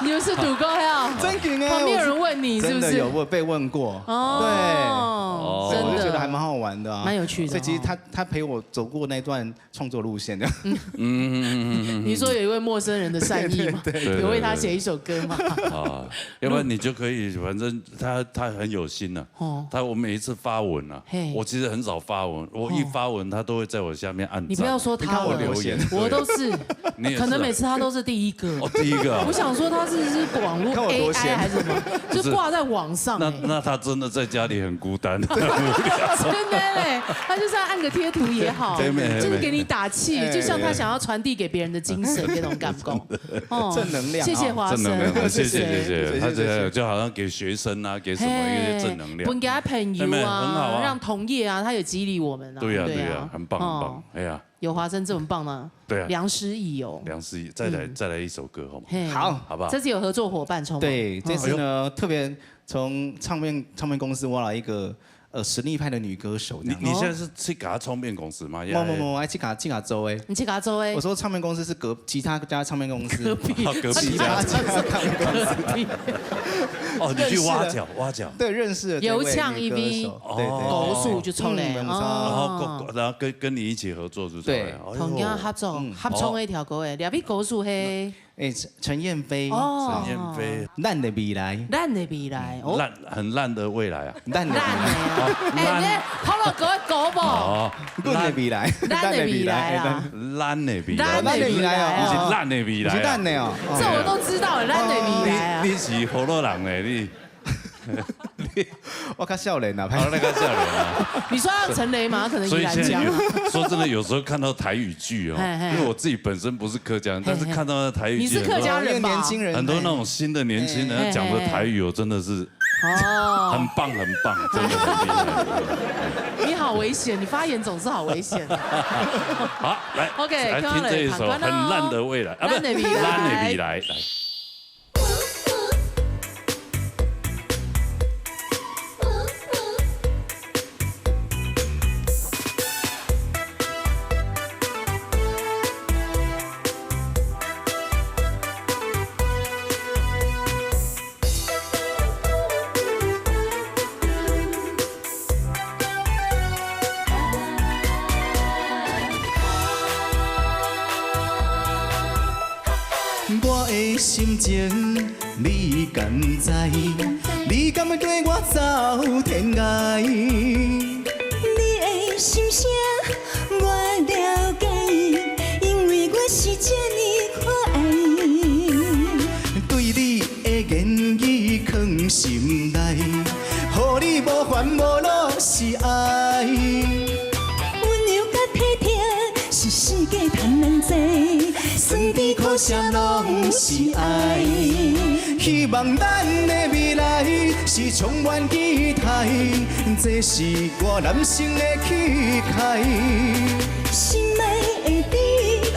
你们是赌哥呀？真的耶，旁边有人问你，是不是？我是，真的有，我有被问过。哦，对。哦。所以我就觉得还蛮好玩的啊。真的。蛮有趣的哦。所以其实他，他陪我走过那段 创作路线这样。嗯，嗯，嗯，嗯，嗯，嗯。你说有一位陌生人的善意吗？对，对，对。有为他写一首歌吗？对，对，对。哦，要不然你就可以，反正他，他很有心啊。哦。他，我每一次发文啊，嘿。我其实很少发文，我一发文，他都会在我下面按赞。你不要说他了，你看我留言。我都是，你也是啊。可能每次他都是第一个。哦，第一个啊。我想说他是，是网络看我多闲。A I 还是什么，就挂在网上欸。那，那他真的在家里很孤单。真的嘞，他就是要按个贴图也好，对，没，没，就是给你打气，哎。就像他想要传递给别人的精神那种感觉。哦，正能量啊。谢谢华生，正能量，谢谢，谢谢。谢谢，他这个，谢谢。就好像给学生啊，给什么一些正能量。嘿，分给他朋友啊，没有，很好啊。让同业啊，他也激励我们啊，对啊，对啊。对啊，很棒，很棒。哦。哎呀。有华生这么棒呢，对啊。良师益友。良师益，再来，嗯。再来一首歌好吗？嘿。好。好不好？这次有合作伙伴充吗？对，这次呢，嗯。特别从唱片，唱片公司挖了一个，呃，实力派的女歌手这样。你，你现在是去给他唱片公司吗？哦。没有，没有，没有，我还去给他，去给他做欸。你去给他做欸。我说唱片公司是隔，其他家唱片公司。隔壁。啊，隔壁家。其他家唱片公司。隔壁。哦，你去挖角，认识了。挖角。对，认识了这位女歌手。有抢一位。对，对，对。哦。故事就出来。嗯，没有错。哦。然后跟，然后跟，跟你一起合作，是不是？对。哎呦。同样合作，嗯。合唱的一条歌欸，两位歌手嘿。 哎，陈，陈燕飞。哦。陈燕飞。烂的未来。烂的未来，哦。烂，很烂的未来啊。烂的未来。烂的啊。哦，哎，烂。你好了，各位狗宝。哦，烂的未来。烂的未来啊。烂的未来。烂的未来啊。哦，烂的未来啊。不是烂的未来啊。不是烂的哦。哦。这我都知道，烂的未来啊。哦，你，你是河洛人呢，你。 我较少年啊，哦，那个少年啊。你说要陈雷吗？可能依然讲。所以现在有，说真的，有时候看到台语剧哦，嘿，嘿。因为我自己本身不是客家人，嘿，嘿。但是看到那台语剧，你是客家人吧？很多，因为年轻人，很多那种新的年轻人，嘿。他讲的台语，我真的是，哦。很棒，很棒，真的很厉害。你好危险，你发言总是好危险。好，来，OK，来听这一首《很烂的未来》，啊，不，烂的未来。烂的未来，来。 我的心情你敢知？你敢对我走天涯？你的心声我了解，因为我是遮尔可爱。对你的言语囥心内，予你无烦无恼是爱。 温柔甲体贴，是世界通人做，酸甜苦澀拢是爱。希望咱的未来是充满期待，这是我男性的气概。心爱的你，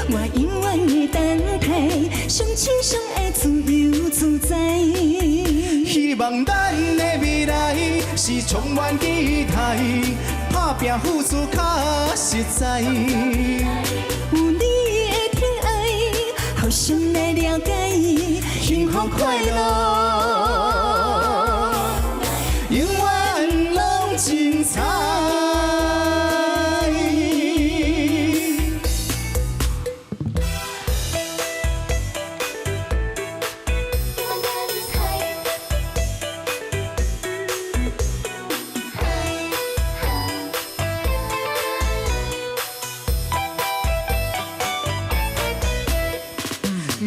我永远的等待，相亲相爱自由自在。希望咱的未来是充满期待， 拍拚付出较实在。有你的疼爱，互相来了解，幸福快乐，永远拢精彩。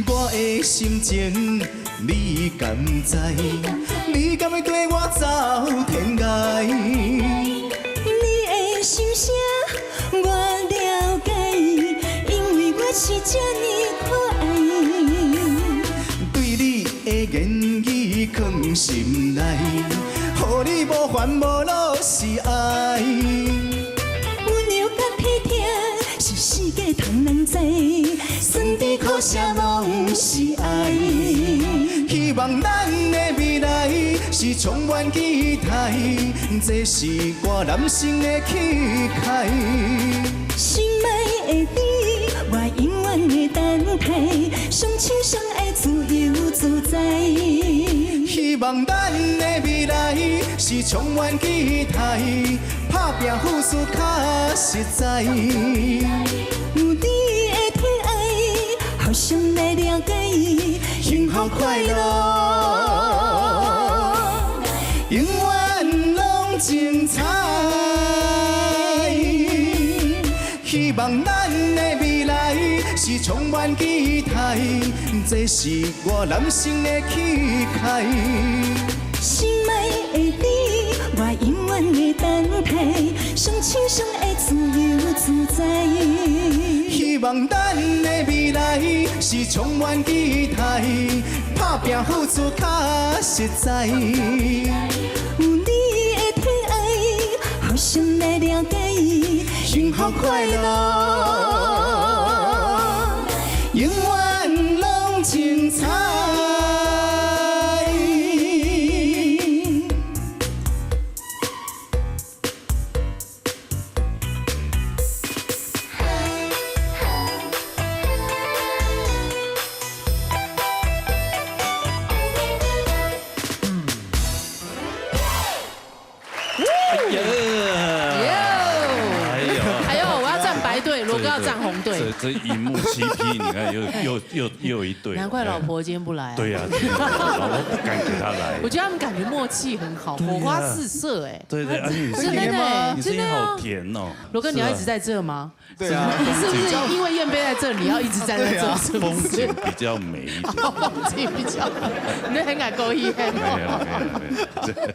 我的心情你敢知？你敢会对我走天涯？你的心声我了解，因为我是遮尔可爱。对你的言语囥心内，予你无烦无恼是爱。 温柔甲体贴，是世界通人知，酸甜苦澀拢是爱。希望咱的未来是充满期待，这是我男性的气概。心爱的你，我永远的等待，相亲相爱自由自在。希望咱的未来是充满期待， 拍拚付出较实在。有你的疼爱，互相来了解，幸福快乐，望咱的未来是充满期待，这是我人生的期待。心爱的你，我永远的等待，上清爽的自由自在。希望咱的未来是充满期待，拍拼付出较实在。有你的疼爱，互相来了解，幸福快乐，永远拢精彩。哎呀，哎呦，哎呦，我要站白队，罗哥要站红队。这这一幕 C P，你看又又又又一对，难怪老婆今天不来啊。对呀，老婆不敢给他来。我觉得他们感觉默契很好，对呀，火花四射哎。对对，而且你声音，真的耶，你声音好甜哦。罗哥，你要一直在这吗？对啊，你是不是因为燕飞在这，你要一直站在这？对啊，是不是？风景比较美一点。风景比较，你很敢勾引。没有没有没有，这没有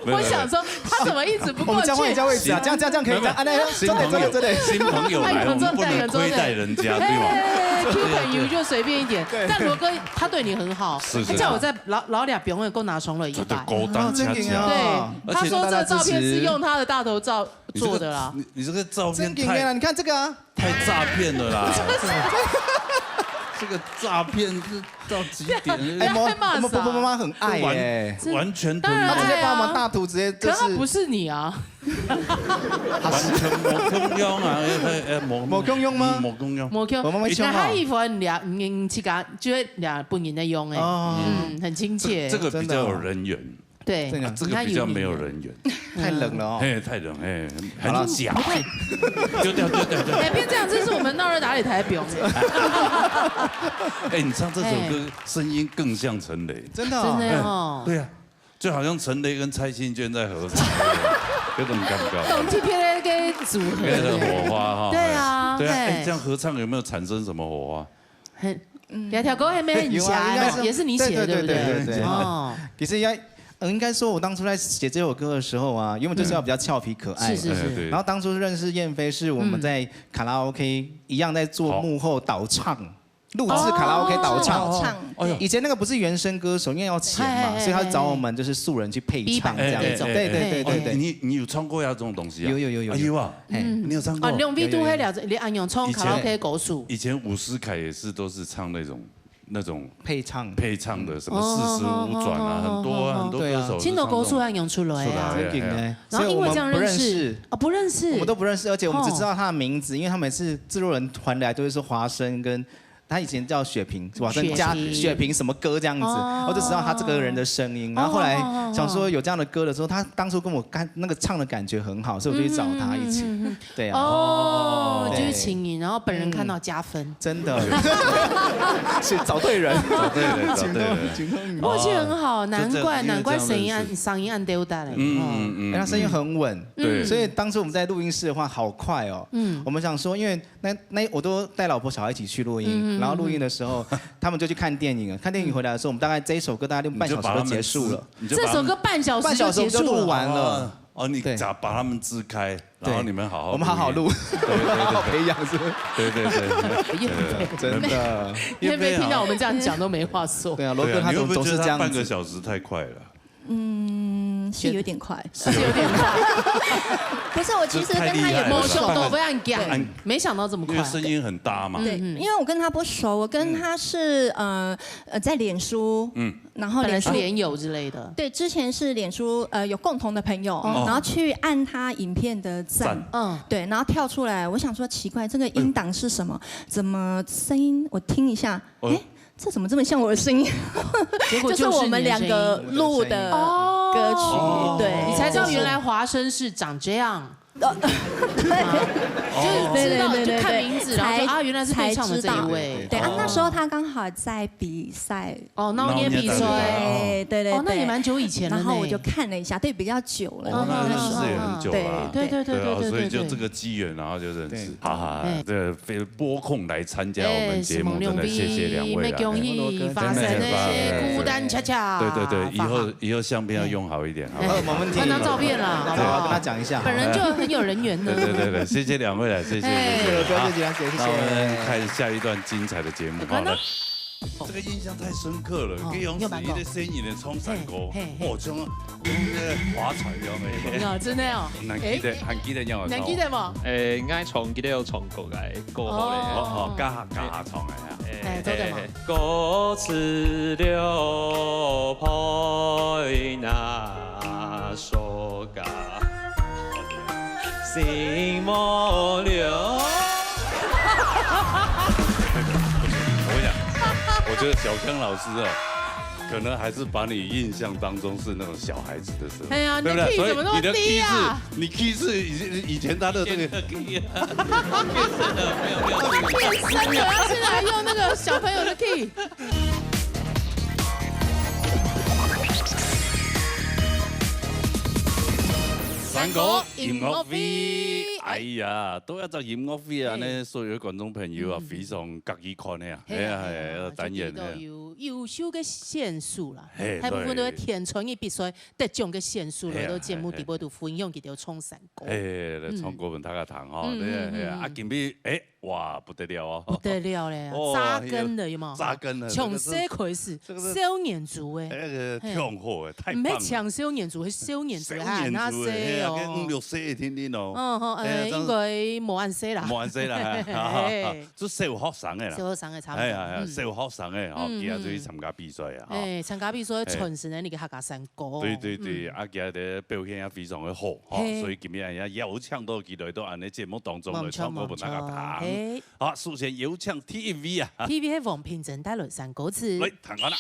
没有。我想说他怎么一直不过去？我们交换一下位置啊，这样这样这样可以，这样，啊，那，新朋友，真的真的真的。新朋友来，我们不能亏待人家，对吗？哎，Q朋友就随便一点，对。但罗哥他对你很好，是是，他叫我在老老两边我也够拿重了一百。对对，勾搭恰恰。对，他说这照片是用他的大头照做的啦。你这个，你你这个照片太，真的啦，你看这个啊，太诈骗了啦！这个诈骗是到极点了。哎，我们我们婆婆妈妈很爱耶，完完全同意。当然爱啊，他直接把我们大图直接就是，可是他不是你啊。完全无共样啊！哎哎，无无共样吗？嗯，无共样。无共，我们会讲啊。人家还以为你俩，你自家就会俩本人在用哎，哦，嗯，很亲切。这这个比较有人缘。 对，这个啊，这个比较没有人缘。太冷了哦。嘿，太冷，嘿，很假。好了，不太，丢掉，丢掉，丢掉。哎，别这样，这是我们闹热打擂台的表演。哎，你唱这首歌，哎，声音更像陈雷。真的哦。真的哦。哎，对啊，就好像陈雷跟蔡幸娟在合唱，有种尴尬。懂这片的一个组合。那个火花哈。对啊，对啊，哎，哎。这样合唱有没有产生什么火花？ 很，嗯，两条歌还没很有啊，应该是，也是你写的，对不对？对对对对对对。哦。其实应该，呃，应该说，我当初在写这首歌的时候啊，原本就是要比较俏皮可爱。是是是。哎，对。然后当初认识燕飞，是我们在卡拉OK一样在做幕后导唱，录制卡拉OK导唱。哦，导唱，哎呦。以前那个不是原声歌手，因为要钱嘛，哎哎哎所以他找我们就是素人去配唱这样子。哎哎哎对对对对对。哦，你你有唱过呀这种东西啊？有有有有有。哎呦啊，嘿。你有唱过？哦，两位都还聊着，你安样唱卡拉OK歌手。以前，以前伍思凯也是都是唱那种 那种配唱，配唱的什么四十五转啊，哦，很多啊，哦，哦，哦，很多歌手是唱这种。对啊。真的歌手安样出来啊。出来，真的呢。哎，哎。然后因为这样认识，所以我们不认识。哦，不认识。我们都不认识，而且我们只知道他的名字，哦。因为他每次制作人传来都会说华生跟，他以前叫雪萍，华生加雪萍。雪萍什么歌这样子，哦。我就知道他这个人的声音。然后后来想说有这样的歌的时候，哦，哦，哦，哦。他当初跟我感，那个唱的感觉很好，所以我就去找他一起。嗯，嗯，嗯，嗯，嗯。 对啊。哦，对。就是情谊，然后本人看到加分。嗯，真的。是找对人。找对人，找对人。默契很好，难怪，这，这，难怪声音按，因为这样认识。声音按丢带嘞。嗯，哦。嗯，嗯，哎，他声音很稳，嗯。对。所以当初我们在录音室的话，好快哦。嗯。我们想说，因为那，那我都带老婆小孩一起去录音，嗯，嗯，嗯，然后录音的时候，他们就去看电影了。看电影回来的时候，我们大概这一首歌大概用半小时就结束了。你就把他们支，你就把他们这首歌半小时就结束了。半小时我们就录完了。哦。 哦，你，对。只要把他们支开，对。然后你们好好，我们好好录，录音。对，对，对，对。好好培养，是不是？对，对，对，对。对，对，对。真的。燕飞听到我们这样讲都没话说。对啊，罗哥他总，对啊，你会不会觉得他半个小时太快了？总是这样子。嗯，是有点快。是有点快。不是，我其实跟他也不熟。这太厉害了吧。没想到这么快。对。因为声音很搭嘛。对，嗯，嗯。因为我跟他不熟，我跟他是，嗯。呃，呃，在脸书，嗯。 然后脸书，本来是脸友之类的。对，之前是脸书，呃，有共同的朋友，哦。然后去按他影片的赞。赞。嗯。对，然后跳出来，我想说奇怪，这个音档是什么？哎。怎么声音？我听一下，哦。诶，这怎么这么像我的声音？结果就是你的声音。就是我们两个录的歌曲，哦。对。你才知道原来华生是长这样。 就是知道，对，对，对，对，对。就看名字然后就，才，啊，原来是对唱的这一位。才知道。对，啊，哦。那时候他刚好在比赛。哦，闹热比赛。闹热比赛。对，对，对，哦，那也蛮久以前了呢。然后我就看了一下，对，比较久了，哦，那，那时候。那是也很久了啊。对，对，对，对，对啊，对，对，所以就这个机缘，然后就认识。对。好，好，哎。这个拨空来参加我们节目，哎，真的谢谢两位啦。什么两位？恭喜发财呢，真的，真的。孤单恰恰。对，对，对，以后，发行。以后相片要用好一点，好不好？哎，没问题。看到照片了，好不好？对，我跟他讲一下。本人就很有人缘呢。对，对，对，对，谢谢两位了，谢谢，哎。谢谢。不要客气，不要客气，谢谢。好，那我们看下一段精彩的节目，好，来。 这个印象太深刻了，哦，跟杨子怡的声音的冲闪过，嘿，嘿，嘿。哦，像，像那个划船一样的。啊，真的哦。难记得，哎，难记得让我唱。难记得吗？哎，应该唱，记得有唱过个，过后嘞。哦，哦，哦，加下，加下唱的啊。哎，哎，做得吗？哎，哎，哎。歌词了配那首歌。 心无聊。我跟你讲，我觉得小刚老师哦，可能还是把你印象当中是那种小孩子的时候，哎呀，对不对？你的key怎么那么低啊？所以你的key是，你key是以前，以前他的这个，以前的key啊。变声了，没有，没有。他变声了，他现在还用那个小朋友的key。 山歌音乐会。哎呀，都要在音乐会啊，哎。那所有的观众朋友啊，嗯。非常合意看的啊。嘿啊，哎呀，嘿啊，哎呀，嘿啊，单元，就有个优，嘿啊。优秀的选手啦，嘿，大部分都是，对。填充一比赛得奖的选手，嘿啊，来到节目底部都分享佢兜唱山歌。嘿，嘿，嘿，来唱歌分大家听吼，嗯。对啊，嗯，嘿啊，嗯，啊，今日，哎， 哇，不得了哦。不得了嘞，哦，扎根了，有没有？扎根了，从小开始，这个，这个，少年组的。哎，那个，嘿。挺好的，太棒了。毋係像少年组，係少年组，少年组的，还那細哦。嘿啊，跟五六歲的天天哦。嗯，好，哎，哎，这样，應該無恁細啦。無恁細啦，嘿。這小學生的啦。小學生的差不多，哎呀，哎呀，嗯。小學生的，哦，嗯，今仔日去參加比賽啊，嗯。哦。哎，參加比賽，哎。傳承了你个客家山歌。對，對，對，嗯。啊，今仔日表現也非常的好，哦，嘿。所以今日也邀請到佢來到咱的節目當中來唱歌分大家聽。無錯，無錯，嘿。 好，首先有請第一位啊。第一位係黃品珍帶來山歌詞。來，聽看啦。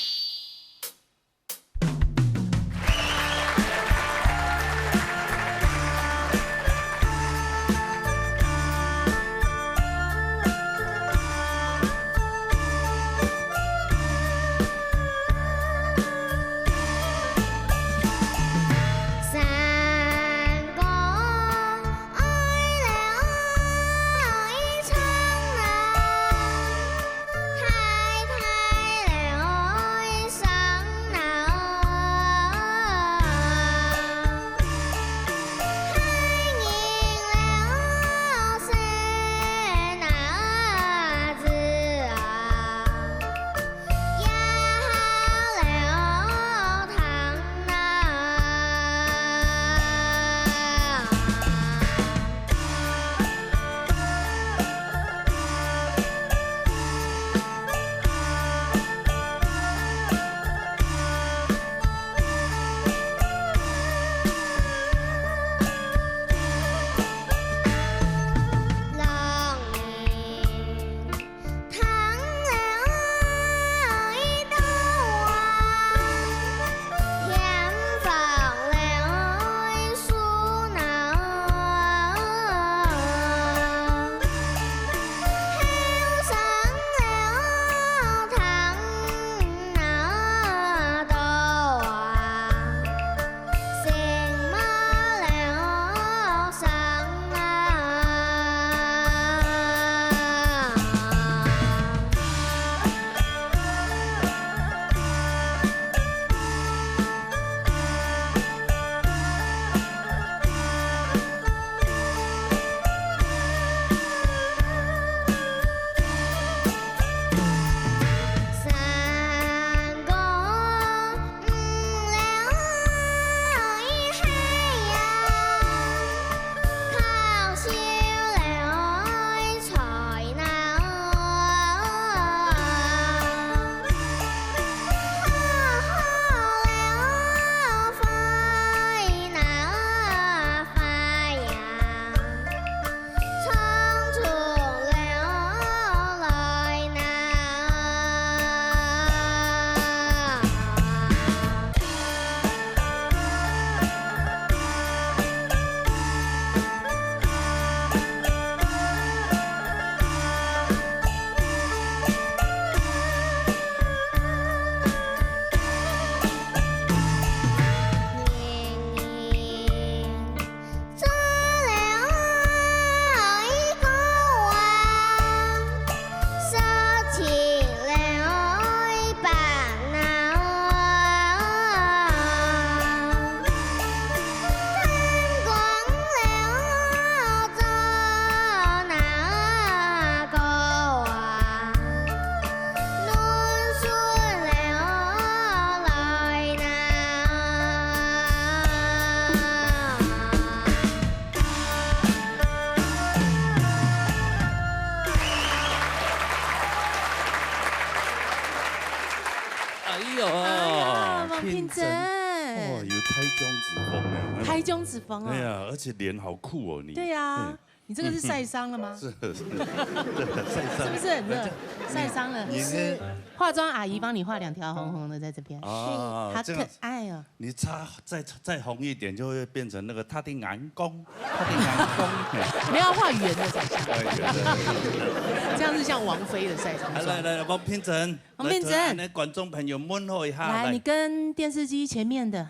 真。哦，有台中之风呢。台中之风哦。哎呀，而且脸好酷哦，你。对呀，你这个是晒伤了吗？是是，这个晒伤。是不是很热？晒伤了。你是化妆阿姨帮你画两条红红的在这边，啊，好可这样子，爱哦。你擦再再红一点，就会变成那个他的眼光，他的眼光。嘿没有要画圆的才像，哎，有的。这样是像王菲的晒伤妆。来来来，王品珍，王品珍来，来，观众朋友问候一下，来，来你跟电视机前面的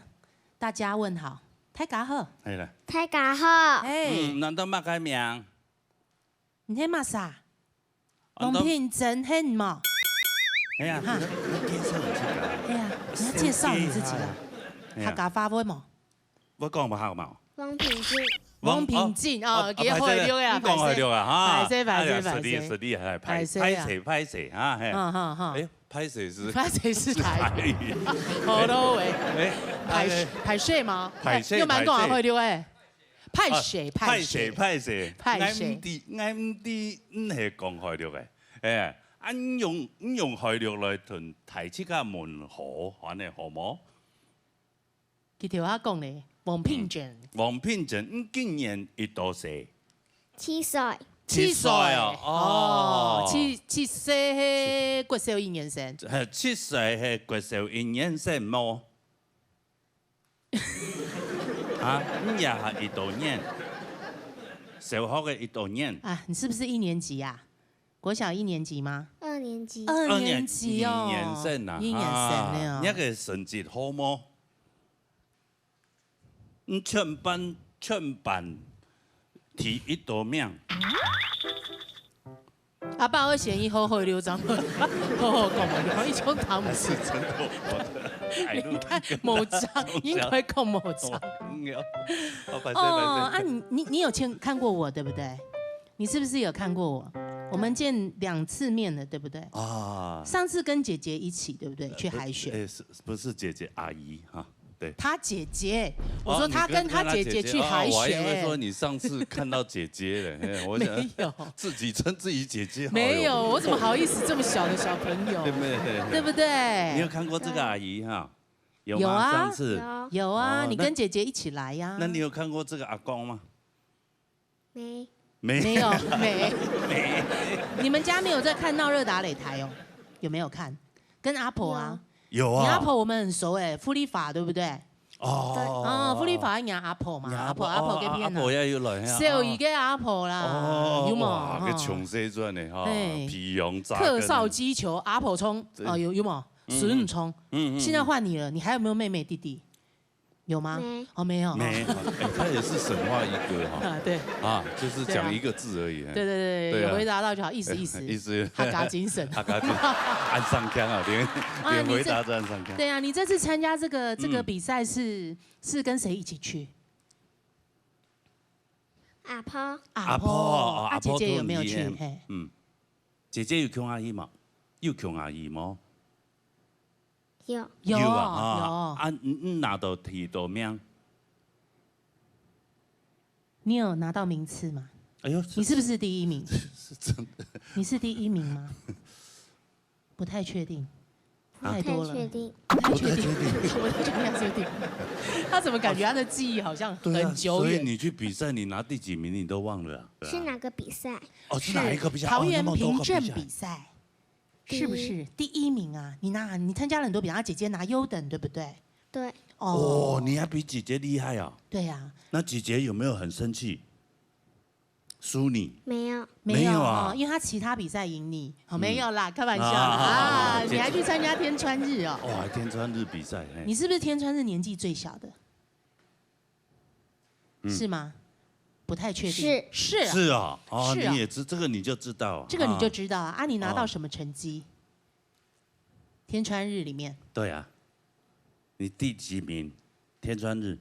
大家问好，大家好，哎来，大家好，哎，嗯，难道马改名？你是么啥？难道王品珍很吗？哎呀，哈你要介绍你自己啊。哎呀，你要介绍你自己啊。哎呀客家话会吗？我讲不好嘛。王品质，王品珍哦，啊给海六啊，你讲海六啊哈。拍谁拍谁哎呀拍谁实力实力，哎，拍拍谁啊拍谁拍谁啊，嘿。哈哈哈哎，拍谁是拍谁是台语？语。好了喂，哎，拍哎拍谁吗？拍谁又蛮讲拍谁海六哎，拍谁啊拍谁拍谁？拍谁？拍谁俺唔知，俺唔知，你系讲海六个。哎，俺用用海六来同大自家问好，安尼好无？佢头下讲咧，王品珍，王品珍，你今年几多岁？七岁，七岁哦，哦，七七岁系国小一年生，呃，七岁系国小一年生无？啊，你也系一多年，小学个一多年。啊，你是不是一年级啊？国小一年级吗？二年级，二年级哦，二年生啊，一年生啊了哦。你个成绩好无？你全班全班第一多名。阿爸会嫌疑好好留张，好好讲嘛，一种糖不是。真的，我的海陆你看某张，应该讲某张。嗯，有，我拍哦，拍啊，你你你有见看过我对不对？你是不是有看过我？我们见两次面了，对不对？啊，上次跟姐姐一起，对不对？去海选。哎，是不是姐姐阿姨哈？对。她姐姐，哦我说她跟她姐姐去海你跟她姐姐哦我还以为说选。你上次看到姐姐了，嘿我想没有，自己称自己姐姐好没有，有，我怎么好意思这么小的小朋友对，不对？对不对？你有看过这个阿姨哈？有吗？有啊上次有有啊，哦你跟姐姐一起来呀。那你有看过这个阿公吗？没，没没有没没，你们家没有在看闹热打擂台哦？有没有看？跟阿婆啊，有啊，你阿婆我们很熟哎，福利法对不对？哦啊，福利法你阿婆嘛，阿婆阿婆给骗了。阿婆也有来，小姨个阿婆啦，有冇？哇，个穷水赚呢哈，哎皮羊扎客少击球，阿婆冲，对哦，有有冇？孙冲，嗯现在换你了，你还有没有妹妹弟弟？有吗？没哦，没有。没，哎，他也是神话一哥哈，啊，对啊，就是讲一个字而已，对对对，对啊有回答到就好，意思意思，意思客家精神。他刚刚按上腔啊，连啊连回答你这都按上腔。对啊，你这次参加这个这个嗯比赛是是跟谁一起去？阿婆，阿阿婆哦啊，阿婆姐姐有没有去同你？嘿，嗯，姐姐有穷阿姨吗？有穷阿姨吗？有，有啊，有，啊，你你拿到几多名？你有拿到名次吗？哎呦，你是不是第一名？是真的？你是第一名吗？不太确定，啊太多了。太确定，不太确定，我不太确定，他是第一名。他怎么感觉他的记忆好像对啊，很久远？所以你去比赛，你拿第几名你都忘了啊？对啊是哪个比赛？哦，是哪一个比赛？桃园哦那么多个平镇比赛比赛，第一是不是第一名啊？你拿你参加了很多比赛，姐姐拿优等，对不对？对，哦，你还比姐姐厉害啊？对呀，那姐姐有没有很生气？输你？没有，没有啊哦，因为他其他比赛赢你，好没有啦，开玩笑啦啊啊！你还去参加天穿日哦？哦，还天穿日比赛，嘿你是不是天穿日年纪最小的？嗯是吗？不太确定。是是啊是啊，哦，是啊你也知这个你就知道啊，这个你就啊知道啊。啊，你拿到什么成绩？天穿日里面对啊，你第几名？天穿日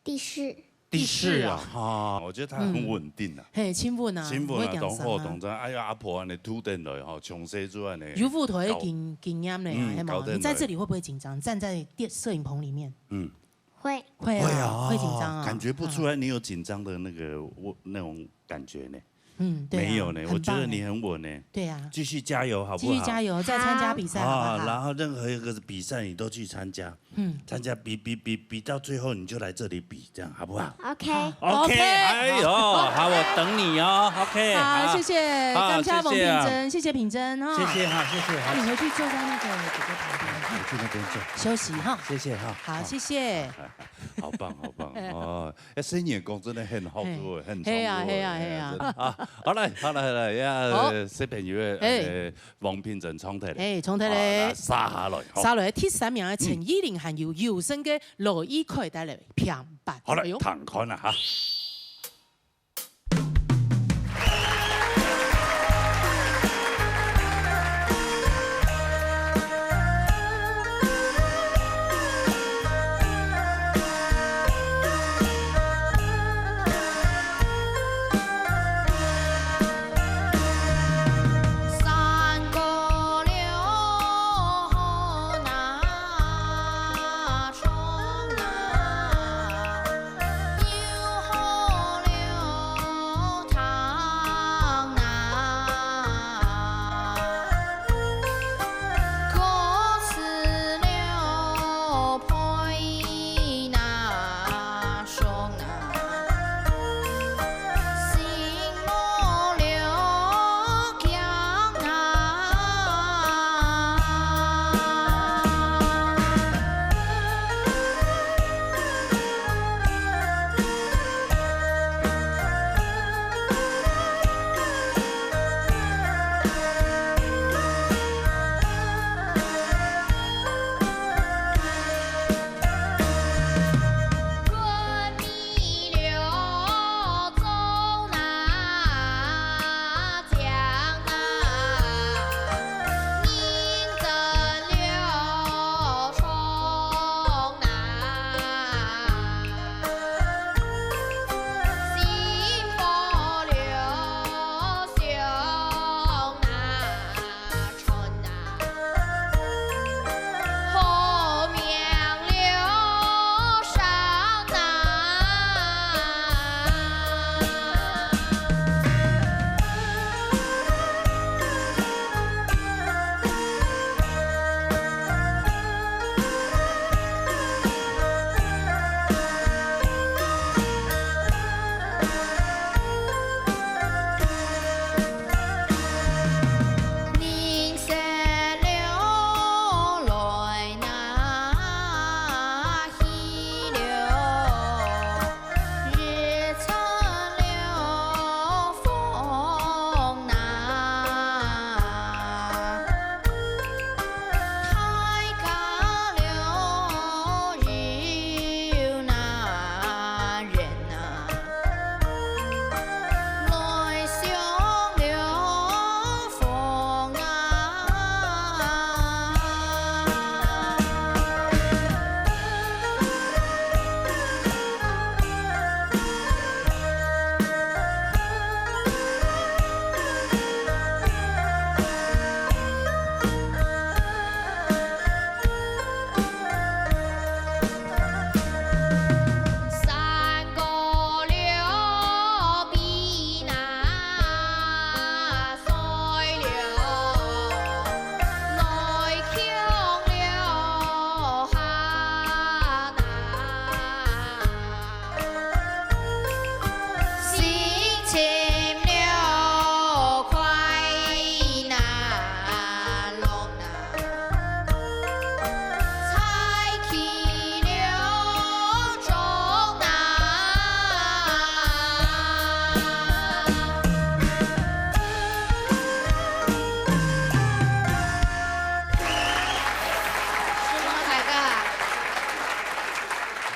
第四，第四啊，第四哈，我觉得他很稳定啊。嘿，亲父呢？新闻啊，不会讲懂货啥懂章，哎呀，阿婆安尼突等来吼，从西做安尼。有舞台经经验呢，嗯还嘛搞得很你在这里会不会紧张？站在电摄影棚里面嗯，会，会啊，会啊，会紧张啊，感觉不出来你有紧张的那个我那种感觉呢。嗯，對啊，沒有呢，很棒欸。我覺得你很穩欸。對啊。繼續加油，好不好？繼續加油，再參加比賽，好不好？啊，然後任何一個比賽你都去參加，嗯。參加比，比，比，比到最後你就來這裡比，這樣好不好？OK。好。OK，OK，哎呦，好。好，我等你哦，OK，好，好。謝謝，好，感謝王品珍，謝謝啊。謝謝品珍哦。謝謝哈，謝謝哈。那你回去坐在那個姐姐旁邊，我去那邊坐。休息哈。謝謝哈。好，好。謝謝。好棒，好棒，哎。哦。 哎，細人講真的很好做，嘿。很聰慧，嘿啊，嘿啊，嘿啊。真的啊。好來，好來，好來，呀，好。小朋友的，嘿。呃，王品珍唱忒了。嘿，唱忒了。好，來，續下來，好。續下來，第三名的陳依琳還有優勝的羅一凱帶來的平板。好來，哎喲。聽看啊哈。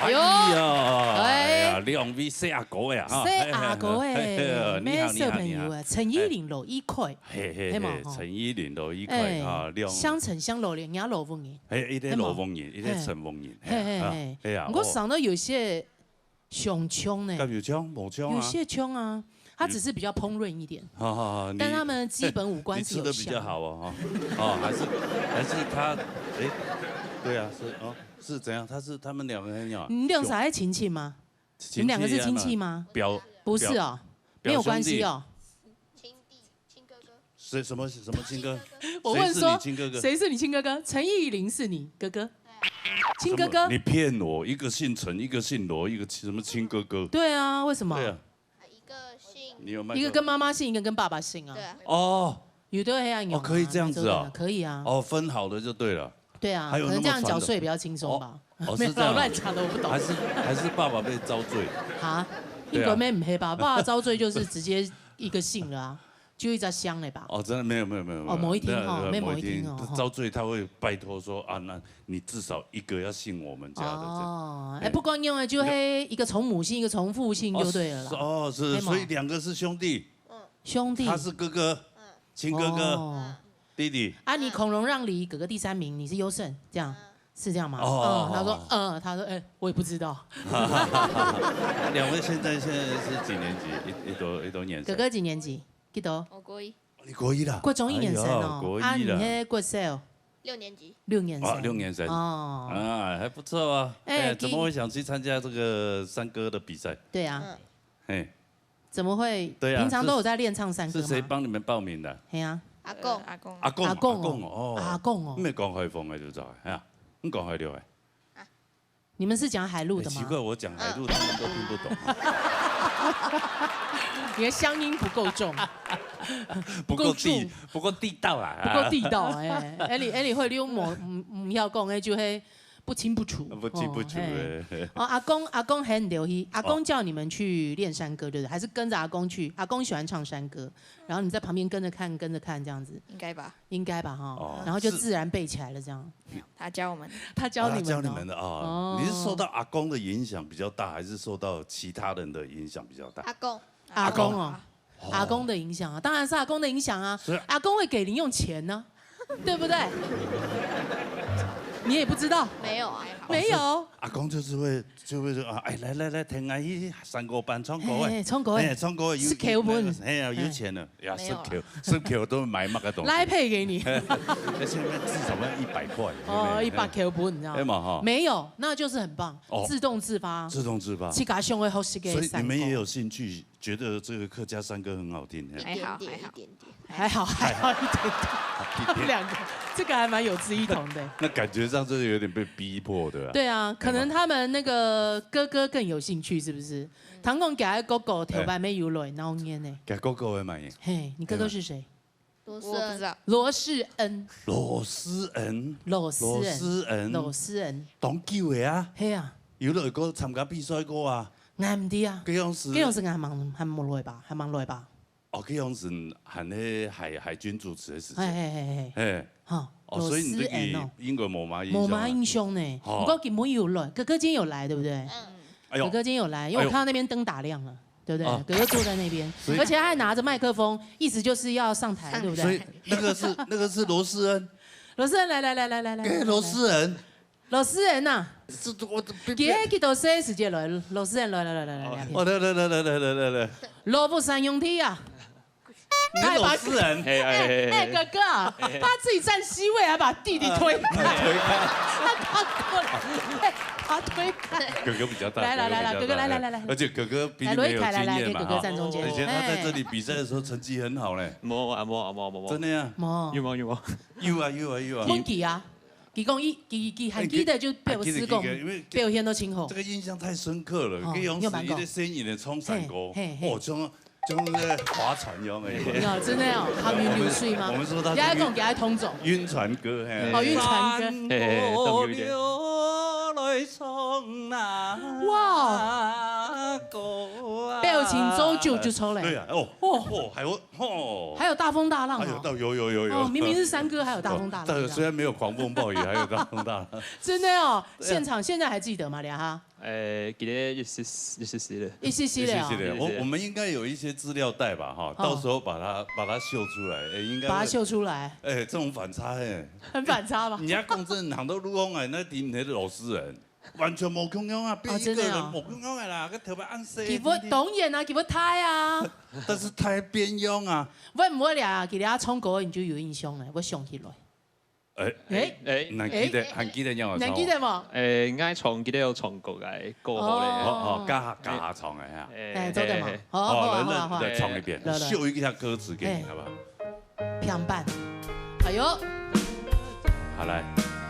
哎喲，哎呀，哎。哎呀，兩位細阿哥呀，哈。細阿哥哎，嘿嘿嘿，你好，你好，你好。小朋友啊，你好。陳依琳、羅一凱，嘿嘿嘿，係嘛，吼。陳依琳、羅一凱，哎，啊，兩相陳相老咧，人家羅屋人。嘿，一個羅屋人，係嘛？一個陳屋人，嘿，嘿，嘿，啊，嘿。哎呀，毋過想到有些 相像呢。敢有像？無像啊。有些像啊，他只是比較豐潤一點，嗯。好好好，你，但他們基本五官是有像的。你吃得比較好哦，哈。哦，還是，還是他，哎，對啊，是，哦，是怎樣？他是，他們兩個人有你兩儕係親戚嗎？親戚啊，你們兩個是親戚嗎？表，不是哦，表，沒有關係哦。表兄弟。谁什么什么亲哥？我问说，谁是你亲哥哥？谁是你亲哥哥？陈奕迅是你哥哥，亲哥哥。什么？你骗我！一个姓陈，一个姓罗，一个什么亲哥哥？对啊，为什么？对啊，一个姓，你有麦克风？一个跟妈妈姓，一个跟爸爸姓啊。对啊。哦，有的黑暗有啊，哦，可以这样子啊。可以啊。哦，分好的就对了。对啊，还有那么传的？可能这样缴税比较轻松吧。哦，哦，没有啦，是这样啊。乱讲的，我不懂。还是还是爸爸被遭罪？啊，对啊。应该没有吧？爸爸遭罪就是直接一个姓了啊。 就一只姓了吧？哦，真的没有没有没有没有。哦，某一天哦，没有，没有，没有，某一天哦，某一天，吼。遭罪他会拜托说啊，那你至少一个要姓我们家的这样。哦，哎，不管用的就嘿，一个从母姓，一个从父姓就对了啦。哦，是，哦，是，嘿嘛。所以两个是兄弟。兄弟。他是哥哥，亲哥哥，哦。弟弟。啊，你孔融让梨，哥哥第三名，你是优胜，这样，是这样吗？哦，哦，他说，哦，哦。嗯，他说，哎，我也不知道。两位现在现在是几年级？一一多一多年生？哥哥几年级？ 几多？我国一。你国一啦？国中一年生哦。哎呦，国一啦。啊，你那国小？六年级。六年生。哦，六年生。哦。啊，还不错啊。哎，哎，怎么会想去参加这个山歌的比赛？对啊。嗯。嘿。怎么会？对啊，平常都有在练唱山歌吗？是，是谁帮你们报名的？嘿啊。阿公。呃，阿公。阿公，阿公哦。阿公哦，哦。阿公哦。你没讲开封的就知道，哎呀，你讲开了哎。 你们是讲海陆的吗？哎，奇怪，我讲海陆，嗯。他们都听不懂。你的乡音不够重。不够地，不够地道啦。不够地道，哎。Eli，Eli会溜某，嗯，嗯，要讲，哎，就会不清不楚。不清不楚，哦，嘿。哎。哦，阿公，阿公很留意，阿公叫你们去练山歌，对不对？还是跟着阿公去？阿公喜欢唱山歌，然后你在旁边跟着看，跟着看这样子。应该吧。应该吧，哈。哦，然后就自然背起来了，这样。是。没有，他教我们。他教你们的哦。啊，他教你们的啊。哦。你是受到阿公的影响比较大，还是受到其他人的影响比较大？阿公。阿公哦，阿公。阿公的影响啊，当然是阿公的影响啊。所以阿公会给零用钱呢，对不对？你也不知道。没有啊。没有。阿公就是会，就会说啊，哎，来来来，听啊，去山歌班唱歌哎，哎，唱歌哎。哎，唱歌有，是给我们。哎呀，有钱了。 呀，没有啊。十Q，十Q都买那个东西。来配给你。而且那至少要一百块，哦，对不对？一百Q本，你知道吗？哎嘛哈。没有，那就是很棒，哦。自动自发。自动自发。自家想要学习个山歌。所以你们也有兴趣，觉得这个客家山歌很好听，嘿。还好，一点点，还好。一点点。还好，还好一点点。他们两个，这个还蛮有志一同的。那感觉上真的有点被逼迫的啊。对啊，可能他们那个哥哥更有兴趣，是不是？听讲佢个哥哥头擺也有來，鬧熱呢。佢哥哥係麼人？嘿，你哥哥是誰？ 罗世恩。我不知道。罗世恩。罗世恩？罗世恩。罗世恩。罗世恩。當久个啊。嘿啊。有來過參加比賽過啊。𠊎毋知啊。該樣時，該樣時𠊎還吂，還吂來吧，還吂來吧。哦，該樣時還係海，海軍主持个時間。嘿，嘿，嘿，嘿。嘿。哈，哦，所以你對佢應該無麼印象啊。羅世恩哦。無麼印象呢。哦。毋過今晡日有來，哥哥今天有來，對不對？嗯。哎喲。哥哥今天有來，因為我看到那邊燈打亮了。 對不對？哦。哥哥坐在那邊，所以而且他還拿著麥克風，意思就是要上台，上台。對不對？所以那個是，那個是羅世恩。羅世恩，來，來，來。哎，羅世恩。羅世恩吶，是我的，佢係幾多歲時節來？羅世恩，來，來，來。哦，來，來，來。羅福山兄弟啊。你是羅世恩。哎，哎，哎，哎，哎。哥哥啊，他自己佔C位，還把弟弟推開。哎。推開。他打過來，哎，他推開。哥哥比較大，來，來，來，來，哥哥比較大，哥哥，來，來，來，來。而且哥哥比你們有經驗嘛，來，來，來，來，給哥哥站中間。哈。以前他在這裡比賽的時候成績很好嘞。無啊，無啊，無啊，無啊。真的呀？無。有無？有無？有啊，有啊，有啊。分佢啊，佢講佢，佢，佢還記得就表示講，哎，記得，記得，因為表現都真好。這個印象太深刻了，哦，跟楊子怡的身影的衝閃溝，你有辦過？嘿，嘿，嘿。哦，像，像那個划船一樣的。有，真的哦，行雲流水嗎？我們說他是暈，你還講給他通走。暈船哥，嘿。哦，暈船哥。嘿，嘿，嘿，懂有一點。哇！表情早就，就出來。對啊，哦，哦。哦，還有，哦。還有大風大浪哦。還有大，有，有，有，有。哦，明明是山歌，還有大風大浪，哦，但雖然沒有狂風暴雨，還有大風大浪。真的哦，對啊。現場現在還記得嗎？你哈？ 誒，記得一息息，一息息了。一息息了哦。一息息了，我，我們應該有一些資料袋吧，哈，哦。到時候把它，把它秀出來，誒，應該會。把它秀出來。誒，這種反差，誒。很反差吧？你要講真的，行到路上來，那頂那個羅世恩，完全無共樣啊，變一個人，哦，真的哦。無共樣的啦，跟頭擺暗色的弟弟。佢會，當然啊，佢會大啊。但是太變樣啊。會毋會啊？佢咧唱歌，你就有印象了，我想起來。 誒，誒，誒，誒，還記得，誒，還記得仰般唱無？還記得無？誒，𠊎唱，記得有唱過个，過好咧。哦。哦，哦，加下，加下唱个哈。誒，誒，做得嘛？誒，誒，好，好，好，好，好，好，來，來，來，唱一遍，來，來。秀一下歌詞給你，嘿。好不好？平板。哎呦，好，來，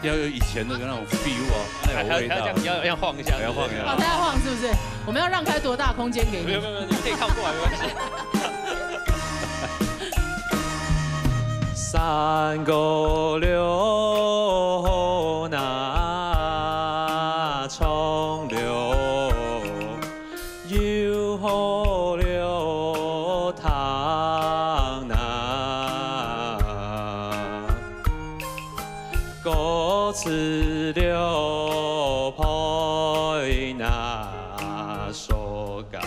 要有以前的那種 feel 哦，那有味道。還要，還要這樣，要，要晃一下，還要晃一下。哦，他要晃是不是？我們要讓開多大空間給你？沒有，沒有，沒有，你可以靠過來，沒關係。三姑六婆那唱了， 又喝了湯啊，哥吃了配那手嘎，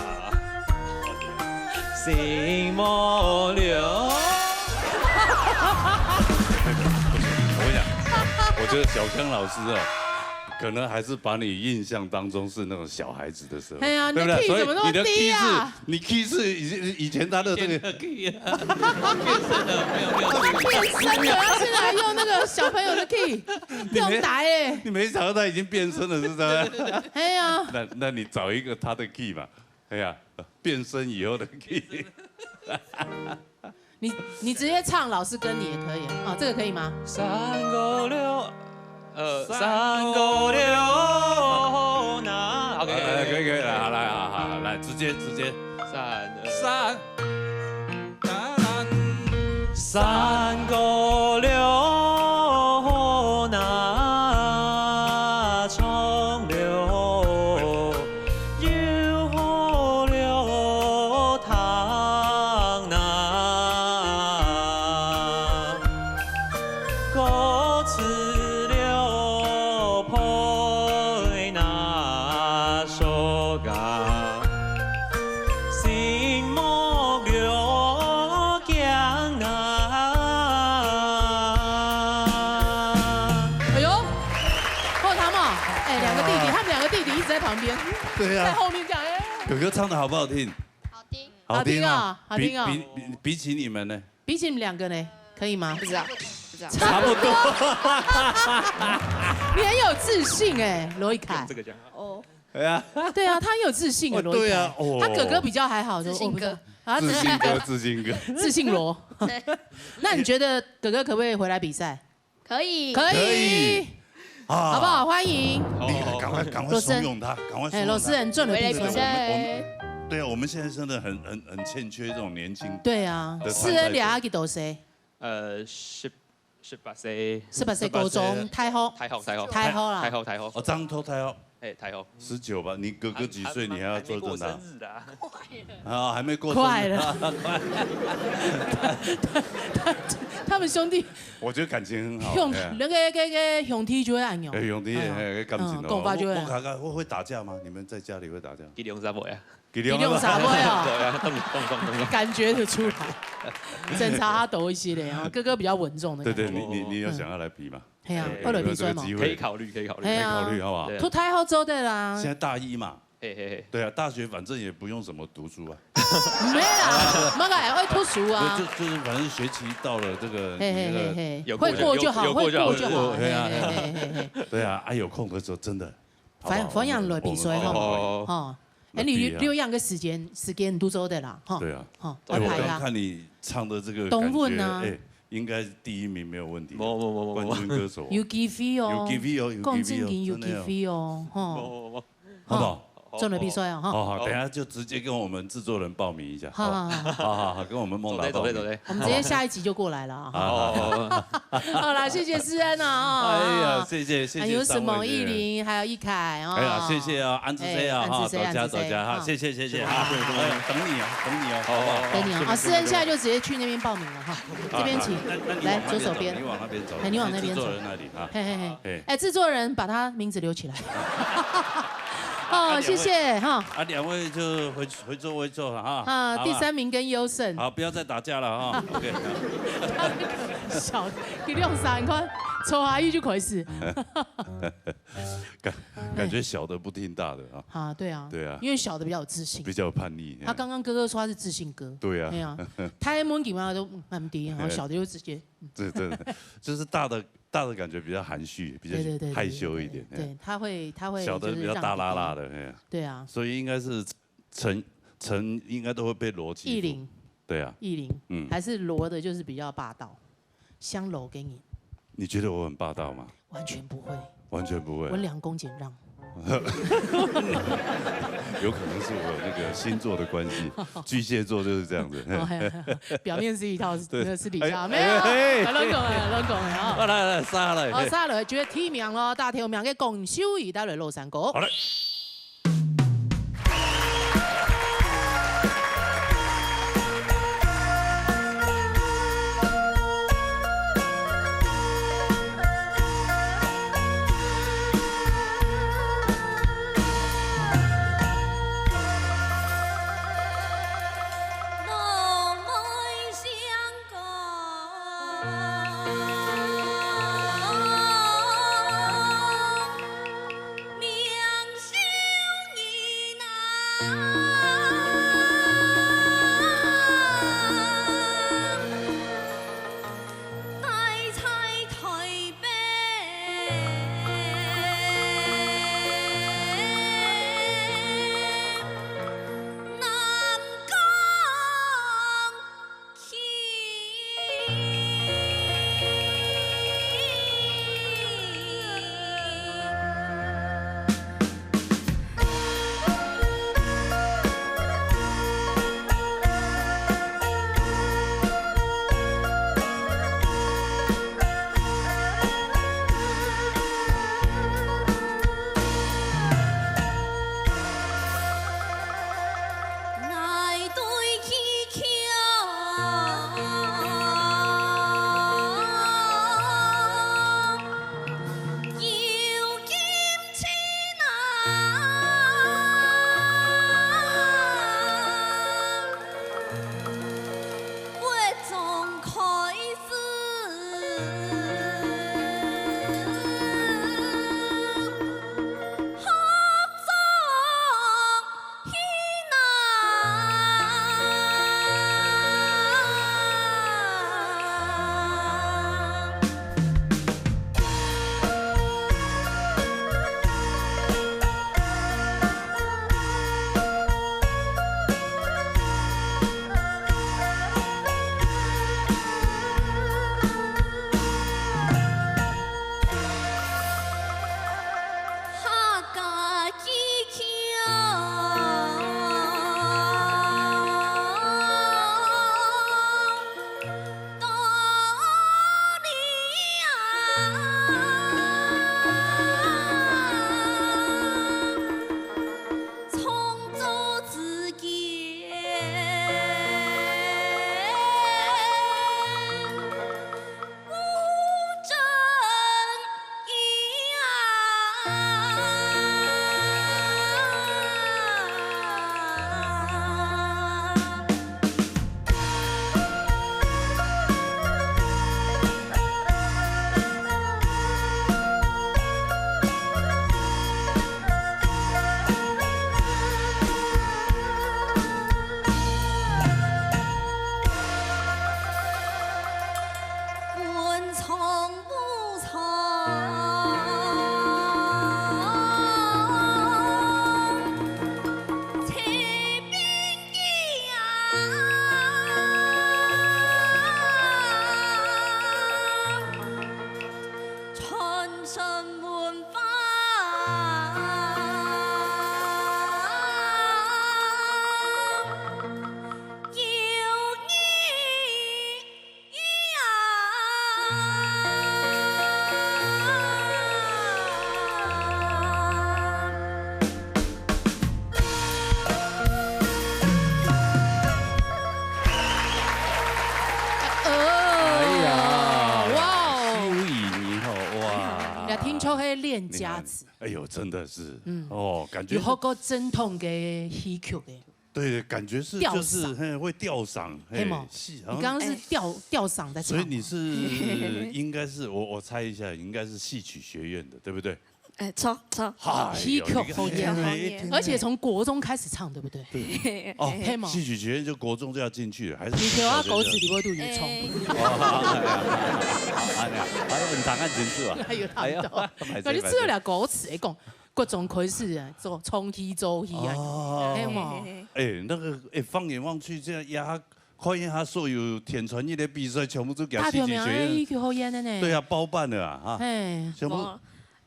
心無了。不行，我跟你講，我覺得小康老師哦，可能還是把你印象當中是那種小孩子的時候，哎呀，你的對不對？key怎麼那麼低啊？所以你的 key 是，你 key 是以前，以前他的這個，以前的 key 啊，變聲了，沒有，沒有，他變聲了，他現在還用那個小朋友的 key，你沒，用打欸。你沒想到他已經變聲了，是不是？哎呀，那，那你找一個他的 key 嘛，哎呀，變聲以後的 key。你，你直接唱老師跟你也可以啊，哦，這個可以嗎？三姑六，呃，三姑六婆那，OK，哎，可以，可以，來，好，來，好，好，來，直接，直接。三，二，三。 三姑六婆那唱了，又喝了湯啊，哥吃了配那手啊。 心目了鏡啊。哎呦，好聽哦！哎，兩個弟弟，他們兩個弟弟一直在旁邊，對呀。在後面這樣，哎。哥哥唱得好不好聽？好聽。好聽啊，好聽啊。比，比，比，比起你們呢？ 比起你們兩個呢，可以嗎？不知道，不知道。差不多。你很有自信欸，羅一凱。這個講。哦。對啊。對啊，他很有自信欸，哦，羅一凱。對啊，哦。他哥哥比較還好，自信哥。我不知道。啊，自信哥，自信哥。自信羅。那你覺得哥哥可不可以回來比賽？可以。可以。可以。啊。好不好？歡迎。你趕快，趕快慫恿他，趕快恫恿他。哎，羅思仁，做你比賽。我們，我們，對啊，我們現在真的很，很，很欠缺這種年輕的參賽者。對啊，思仁這下幾多歲？ 呃，十，十八歲。十八歲高中，大學。大學，大學。大學啦。大學，大學。哦，正讀大學。哎，大學。十九吧，你哥哥幾歲？啊，你還要做正大？還沒過生日啦。啊，還沒過生日。快了。他們兄弟，我覺得感情很好，兄，哎呀。那個，那個，那個兄弟就會恁樣。哎，兄弟，哎呀。哎，感情哦。嗯，講話就會。我，我看看，會，會打架嗎？你們在家裡會打架？佢兩儕會啊。 佢兩儕會哦。對啊，動，動，動，動，動。感覺得出來。爭差較多一些咧，哦，哥哥比較穩重的感覺。對，對，你，你，你有想要來比嗎？嗯。嘿啊，哎，有沒有這個機會？可以考慮，可以考慮。嘿啊。可以考慮，好不好？對啊。讀大學做得啦。現在大一嘛。嘿，嘿，嘿。對啊，大學反正也不用什麼讀書啊。沒啦，那個還會讀書啊。就，就，就是反正學期到了，這個，嘿，嘿，你那個嘿，嘿。有過就，會過就好，有，有過就好。會過就好。有，有，嘿啊。嘿，嘿，嘿，嘿，嘿。對啊，啊，有空的時候真的 好不好？歡，歡迎來比賽，我們，吼。我們，吼。哎，你，來比啊。你有樣个時間，時間都做得啦，吼。對啊。吼，哎，我剛剛看你唱的這個感覺，安排啊。當穩啊。哎，應該第一名沒有問題。無，無，無，無，無。冠軍歌手。有機會哦。有機會哦，有機會哦，講正經有機會哦，真的哦。吼。無，無，無。好不好？好，做得比賽啊，吼。好，好，等一下就直接跟我們製作人報名一下，好不好？好，好，好，好，好，跟我們孟達報名。做得，做得，做得。我們直接下一集就過來了啊。啊，好。好啦，謝謝思恩啊，哦。哎呀，謝謝，謝謝三位，啊，有什麼？謝謝。意林，還有一凱，哦。哎呀，謝謝啊，安之謝啊，哎，安之謝，哈，多謝，安之謝，多謝哈，哈。謝謝，謝謝哈。謝謝，謝謝。哎呀，等你啊，等你哦，好不好？等你哦，啊，思恩現在就直接去那邊報名了哈，這邊請，啊，那，那你往那邊走，來，左手邊。你往那邊走，哎，你往那邊走。製作人那裡啊。嘿，嘿，嘿。哎。哎，製作人把他名字留起來。哦，啊，兩位，謝謝哈。啊，兩位就回，回座位坐了哈，啊，好吧。第三名跟優勝。好，不要再打架了哈。OK。小，佢兩儕，你看，坐下去就開始。感，感覺小的不聽大的啊。啊，對啊。對啊。因為小的比較有自信。比較有叛逆，他剛剛哥哥說他是自信哥。對啊。對啊。大人嘛都，嗯，毋知，然後小的就直接，嗯。對，對，對，就是大的，大的感覺比較含蓄，比較，對，對，對，害羞一點，對，對，哎。對，他會，他會就是讓步。小的比較大剌剌的，哎。對啊。所以應該是成，成應該都會被羅欺負。意林。对啊，意林，嗯，还是罗的就是比较霸道，像罗给你，你觉得我很霸道吗？完全不会，完全不会我。两公斤让。有可能是我那个星座的关系，巨蟹座就是这样子。哦，嘿嘿嘿表面是一套，对那是底下哎没有，哎哎乱讲的，乱讲的啊。好，来来，杀下来。好，嘿杀落去就係提名个，大家提名个讲秀仪带来老山歌。好嘞。哎呀，哇哦！秀仪你好，哇！你听说迄练家子，哎呦，真的是，嗯，哦，感觉有好过正统个戏曲个，对，感觉是吊嗓就是嘿会吊嗓，嘿嘿吗，是，你刚刚是吊吊嗓在唱吗，所以你是应该是我我猜一下，应该是戏曲学院的，对不对？哎，错错，哎呦戏曲好你看呀，哎而且从国中开始唱，对不对？哦，嘿嘛戏曲学院就国中就要进去了，还是你听啊，小学就狗子你会对你冲，哎呀，哎呀，你打看真是吧？还有他哎呀们的，买感觉这吃了狗子，哎，讲各种开始哎，做冲踢周踢啊，哦哎嘛，哎，那个哎，放眼望去，这样呀，看一下所有天穿日个比賽，全部都叫戏曲学院。大條名个戲曲學院个呢。對啊，包辦的啊，哈。嘿。全部。無，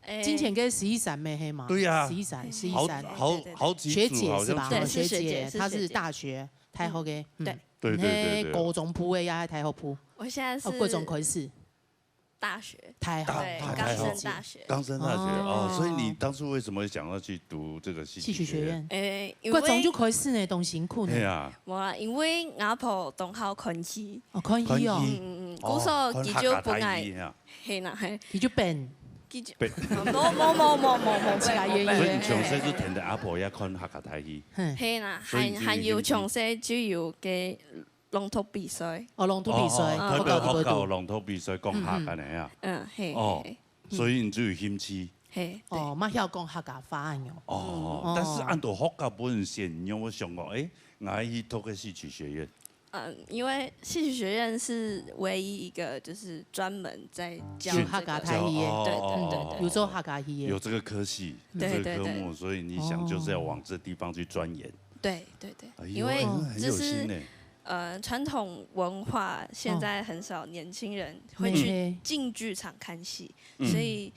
欸，之前个十一三妹係嘛？對啊。十一三，十一三。好，好，對，對，對。好幾組好像學姐是吧？對，是學姐，是學姐。她是大學，大學个，嗯。對。對，對，對，對。你係高中部个，也係大學部？我現在是，哦，高中開始。 大學。大學，對，大學。剛升大學。剛升大學，哦，哦。所以你當初為什麼會想要去讀這個戲曲學院？戲曲學院。欸，因為國中就開始呢，當辛苦呢。對啊。無啦，因為阿婆當好看戲。哦，看戲哦。看戲。嗯，嗯，嗯，哦，故所佢就分𠊎，看客家大戲啊。係啦，係。佢就變。佢就，變。無，無，無，無，無，無，自家願意。無，無，無。所以你從細就聽到阿婆也看客家大戲。嘿。係啦，所以你就有興趣。還，還有從細就有个 朗讀比賽。哦，朗讀比賽，哦，哦，代表學校朗讀比賽，講客恁樣啊。嗯，嗯，嘿，哦，嘿，嘿。所以你就有興趣。嘿，對。哦，嘛曉講客家話恁樣。哦，嗯。但是恁多學校本身，你有無想過，欸，𠊎去讀个戲曲學院？嗯，因為戲曲學院是唯一一個就是專門在教這個，有客家大戲个。教，對，對，對，對。哦，有做客家戲个。有這個科系，對，有這個科目，對，對。所以你想就是要往這地方去鑽研。對，對，對，哎呦，因為這是，哎，很有心欸。 呃，傳統文化現在很少年輕人會去，嗯，進劇場看戲，嗯。所以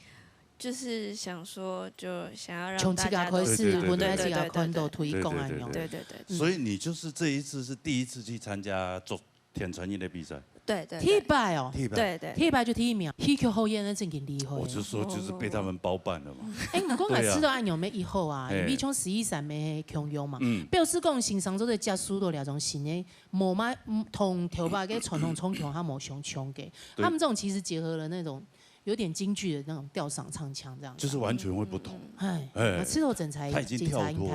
就是想說，就想要讓大家都知道。從自家開始，對，對，對，對，對，對，對，對。分大家看到推廣恁樣。對，對，對，對。對，對，對。嗯。所以你就是這一次是第一次去參加做天穿日个比賽？對，對，對。第一擺哦。第一擺。對，對。第一擺就第一名，戲曲學院个正經厲害哦。我就說，就是被他們包辦了嘛。欸，毋過𠊎知道恁樣乜以後啊，對啊。嘿。因為像十一三妹个共樣嘛，嗯。表示講先生做得接觸到這種新个 無嘛，嗯，同頭擺个傳統唱腔還無相像个。對。他們這種其實結合了那種有點京劇的那種調上唱腔這樣子啊。就是完全會不同。嗯。哎，哎，那赤道整才，他已經跳脫了。整才應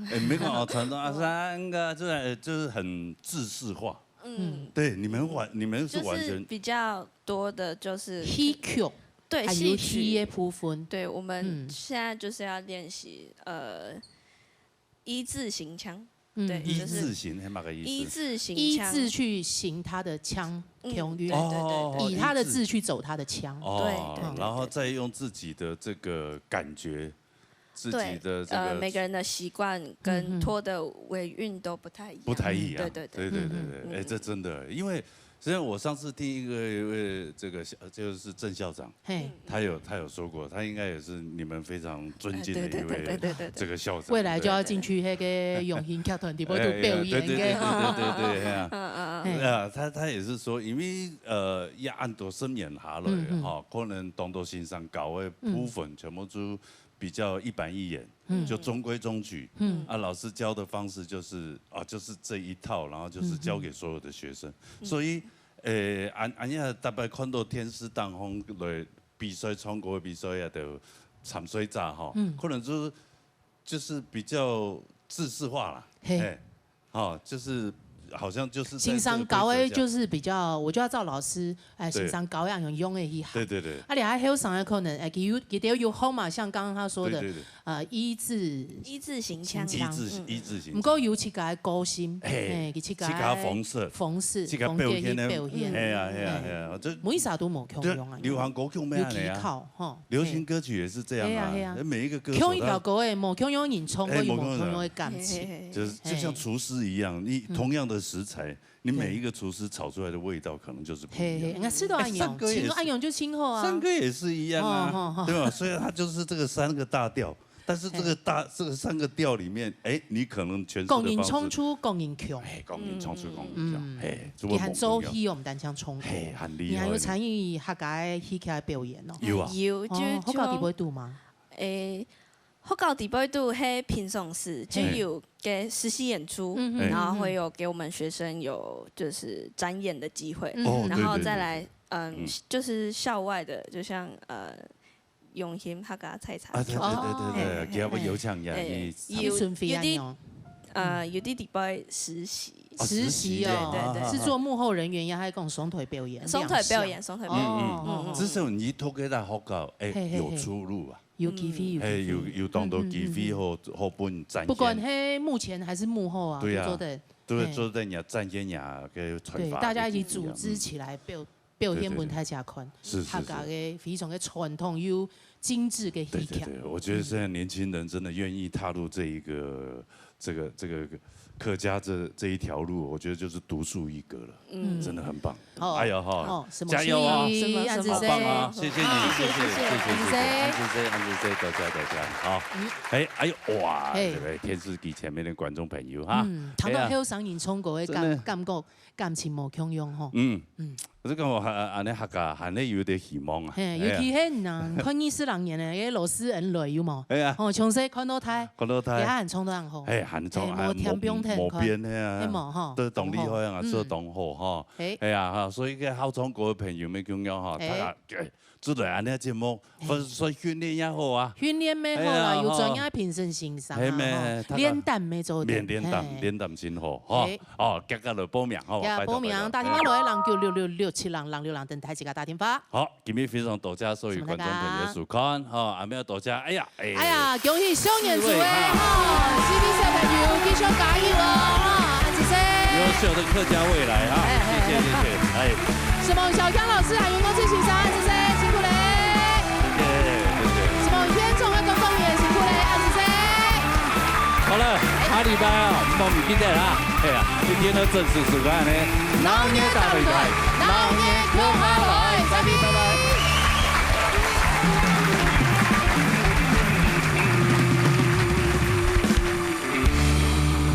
該。哎，沒辦法，傳統啊，三個，這，就是很制式化。嗯。對，你們完，你們是完全，就是比較多的就是戲曲，對，還有戲曲。戲的部分。對，我們，嗯。現在就是要練習，呃，一字行腔。 嗯。對，一字行，就是係麼个意思？一字行腔。一字去行他的腔，嗯，腔韻。對，對，對，對。哦，以他的字去走他的腔。哦，對，對，對，然後再用自己的這個感覺，自己的這個，對，呃，每個人的習慣跟拖的尾韻都不太一樣。嗯，嗯。不太一樣。對，對，對。對，對，對，對。嗯，嗯，哎，這真的，因為 實際上，我上次聽一個，一位這個校，就是鄭校長，嘿。他有，他有說過，他應該也是你們非常尊敬的一位，哎，對，對，對，對，對，對。這個校長，未來就要進去那個永興劇團裡背肚表演个。哎，對，對，對，對，對，對，對，哎呀。嗯，嗯，嗯。嘿。啊，他，他也是說，因為，呃，也恁多十年下來，嗯，嗯。哈，可能當多先生教个部分，嗯。全部都 比較一板一眼，嗯。就中規中矩。嗯。啊，老師教的方式就是，啊，就是這一套，然後就是教給所有的學生。嗯。所以，呃，恁，恁樣逐擺看到電視當中來比賽，唱歌个比賽啊，就參賽者吼，嗯。可能就是，就是比較制式化啦。嘿。嘿。 哦，就是好像就是在這個規則下。先生教个就是比較，我就要照老師，哎，對。先生教个恁樣用个去行。對，對，對。啊，你還後生个可能，哎，佢有，佢兜有好嘛，像剛剛他說的，對，對，對。呃，一字，一字行腔。一字，嗯。一字行腔。毋過有自家个個性，嘿，嘿，佢自家个自家方式，方式，自家表現个，風格去表現。嘿啊，嘿啊，嘿啊，嘿。這每一儕都無共樣啊。對，流行歌曲乜恁樣啊。有技巧，吼。 流行歌曲也是這樣啊，嘿啊，嘿啊。每一個歌手他，共一條歌仔，無共樣人唱，哎，無共樣人。無共樣个感情。嘿，嘿，嘿。就是，就像廚師一樣，嘿。你同樣的食材，嗯。你每一個廚師炒出來的味道可能就是不一樣。嘿，嘿，𠊎知道恁樣，哎，唱歌也是，唱歌恁樣就盡好啊。唱歌也是一樣啊，哦，哦，哦。對吧？所以它就是這個三個大調，但是這個大，嘿。這個三個調裡面，哎，你可能詮釋的方式，各人唱出各人腔。哎，各人唱出各人腔，嗯。哎，這个無共樣。你還做戲哦，毋單淨唱歌。嘿，很厲害。你還有參與客家个戲劇个表演哦。 有啊。有，就，哦，學校裡背肚嗎？就，誒，學校裡背肚，係平常時就有个實習演出，嘿。嗯，嗯，然後會有給我們學生有就是展演的機會，嗯，嗯。哦，然後再來，對，對，對。嗯，嗯。就是校外的，就像，呃，永興客家菜茶啊，對，對，對，對，對，哦。佢要不有請呀，嘿，你，誒，有，順便啊，有的，哦。呃，有的禮拜實習。哦，實習哦，實習，對，對，對。是做幕後人員呀，還是講上台表演？上台表演，亮相。上台表演。嗯，嗯。哦，哦，哦。至少你讀个大學校，誒，嘿，嘿，嘿。有出路啊。有機會，有機會。嘿，有，有當多機會，嗯，嗯，嗯，嗯。好，好分展現。不管係幕前還是幕後啊，對啊，都做得，都會做得人家展現人家个才華个地方。嘿。對，大家一起組織起來表，表現分大家看，對，對，對。是，是，是。客家个非常个傳統又精緻个戲劇。對，對，對，我覺得現在年輕人真的願意踏入這一個，这个这个客家这这一条路，我觉得就是独树一格了，嗯，真的很棒。好，哎呀哈，好，什么加油啊，心意，什么，什么，好棒啊，谢谢你，谢谢，谢谢，谢谢，谢谢，谢谢，安子姐，安子姐，多谢多谢，好，哎，哎呦哇，这个电视机前面的观众朋友哈，嗯，谈到后生人唱歌的感，真的，感觉感情无共样吼，嗯嗯，我是感觉还安尼客家还咧有点希望啊，嘿，尤其迄人看二十零年的迄个老师恩雷有无？哎呀，哦，从细看到大，看到大，也还唱得很好，哎，还唱，哎，无天崩天无变的啊，对嘛哈，都当厉害啊，做当好哈，哎，哎呀哈，所以个好唱歌的朋友们共样哈，大家，哎，做得安尼节目，所以训练也好啊，训练咩好啦，哎呀，有专业评审先生啊，嘿咩，哈，练胆咩做得，练练胆，嘿，练胆先好哈，哎，哦，大家来报名哈，拜托，报名，拜托，打电话来，零九六六六七零零六零等待自家打电话。好。 今日非常多谢所有观众朋友收看，吼，阿妹多谢，哎呀，哎，哎呀，恭喜小年子诶，四位哈，哈，四位小朋友继续加油哦，哈，谢谢。优秀的客家未来哈，哎，谢谢，谢谢，哎。是孟小刚老师还有孟志先生，谢谢，辛苦嘞。谢谢，谢谢。是孟天总的工作人员，辛苦嘞，啊，谢谢。好了，下礼拜啊，莫毋记得啦，哎呀，一天都准时收看呢，老年大擂台，老年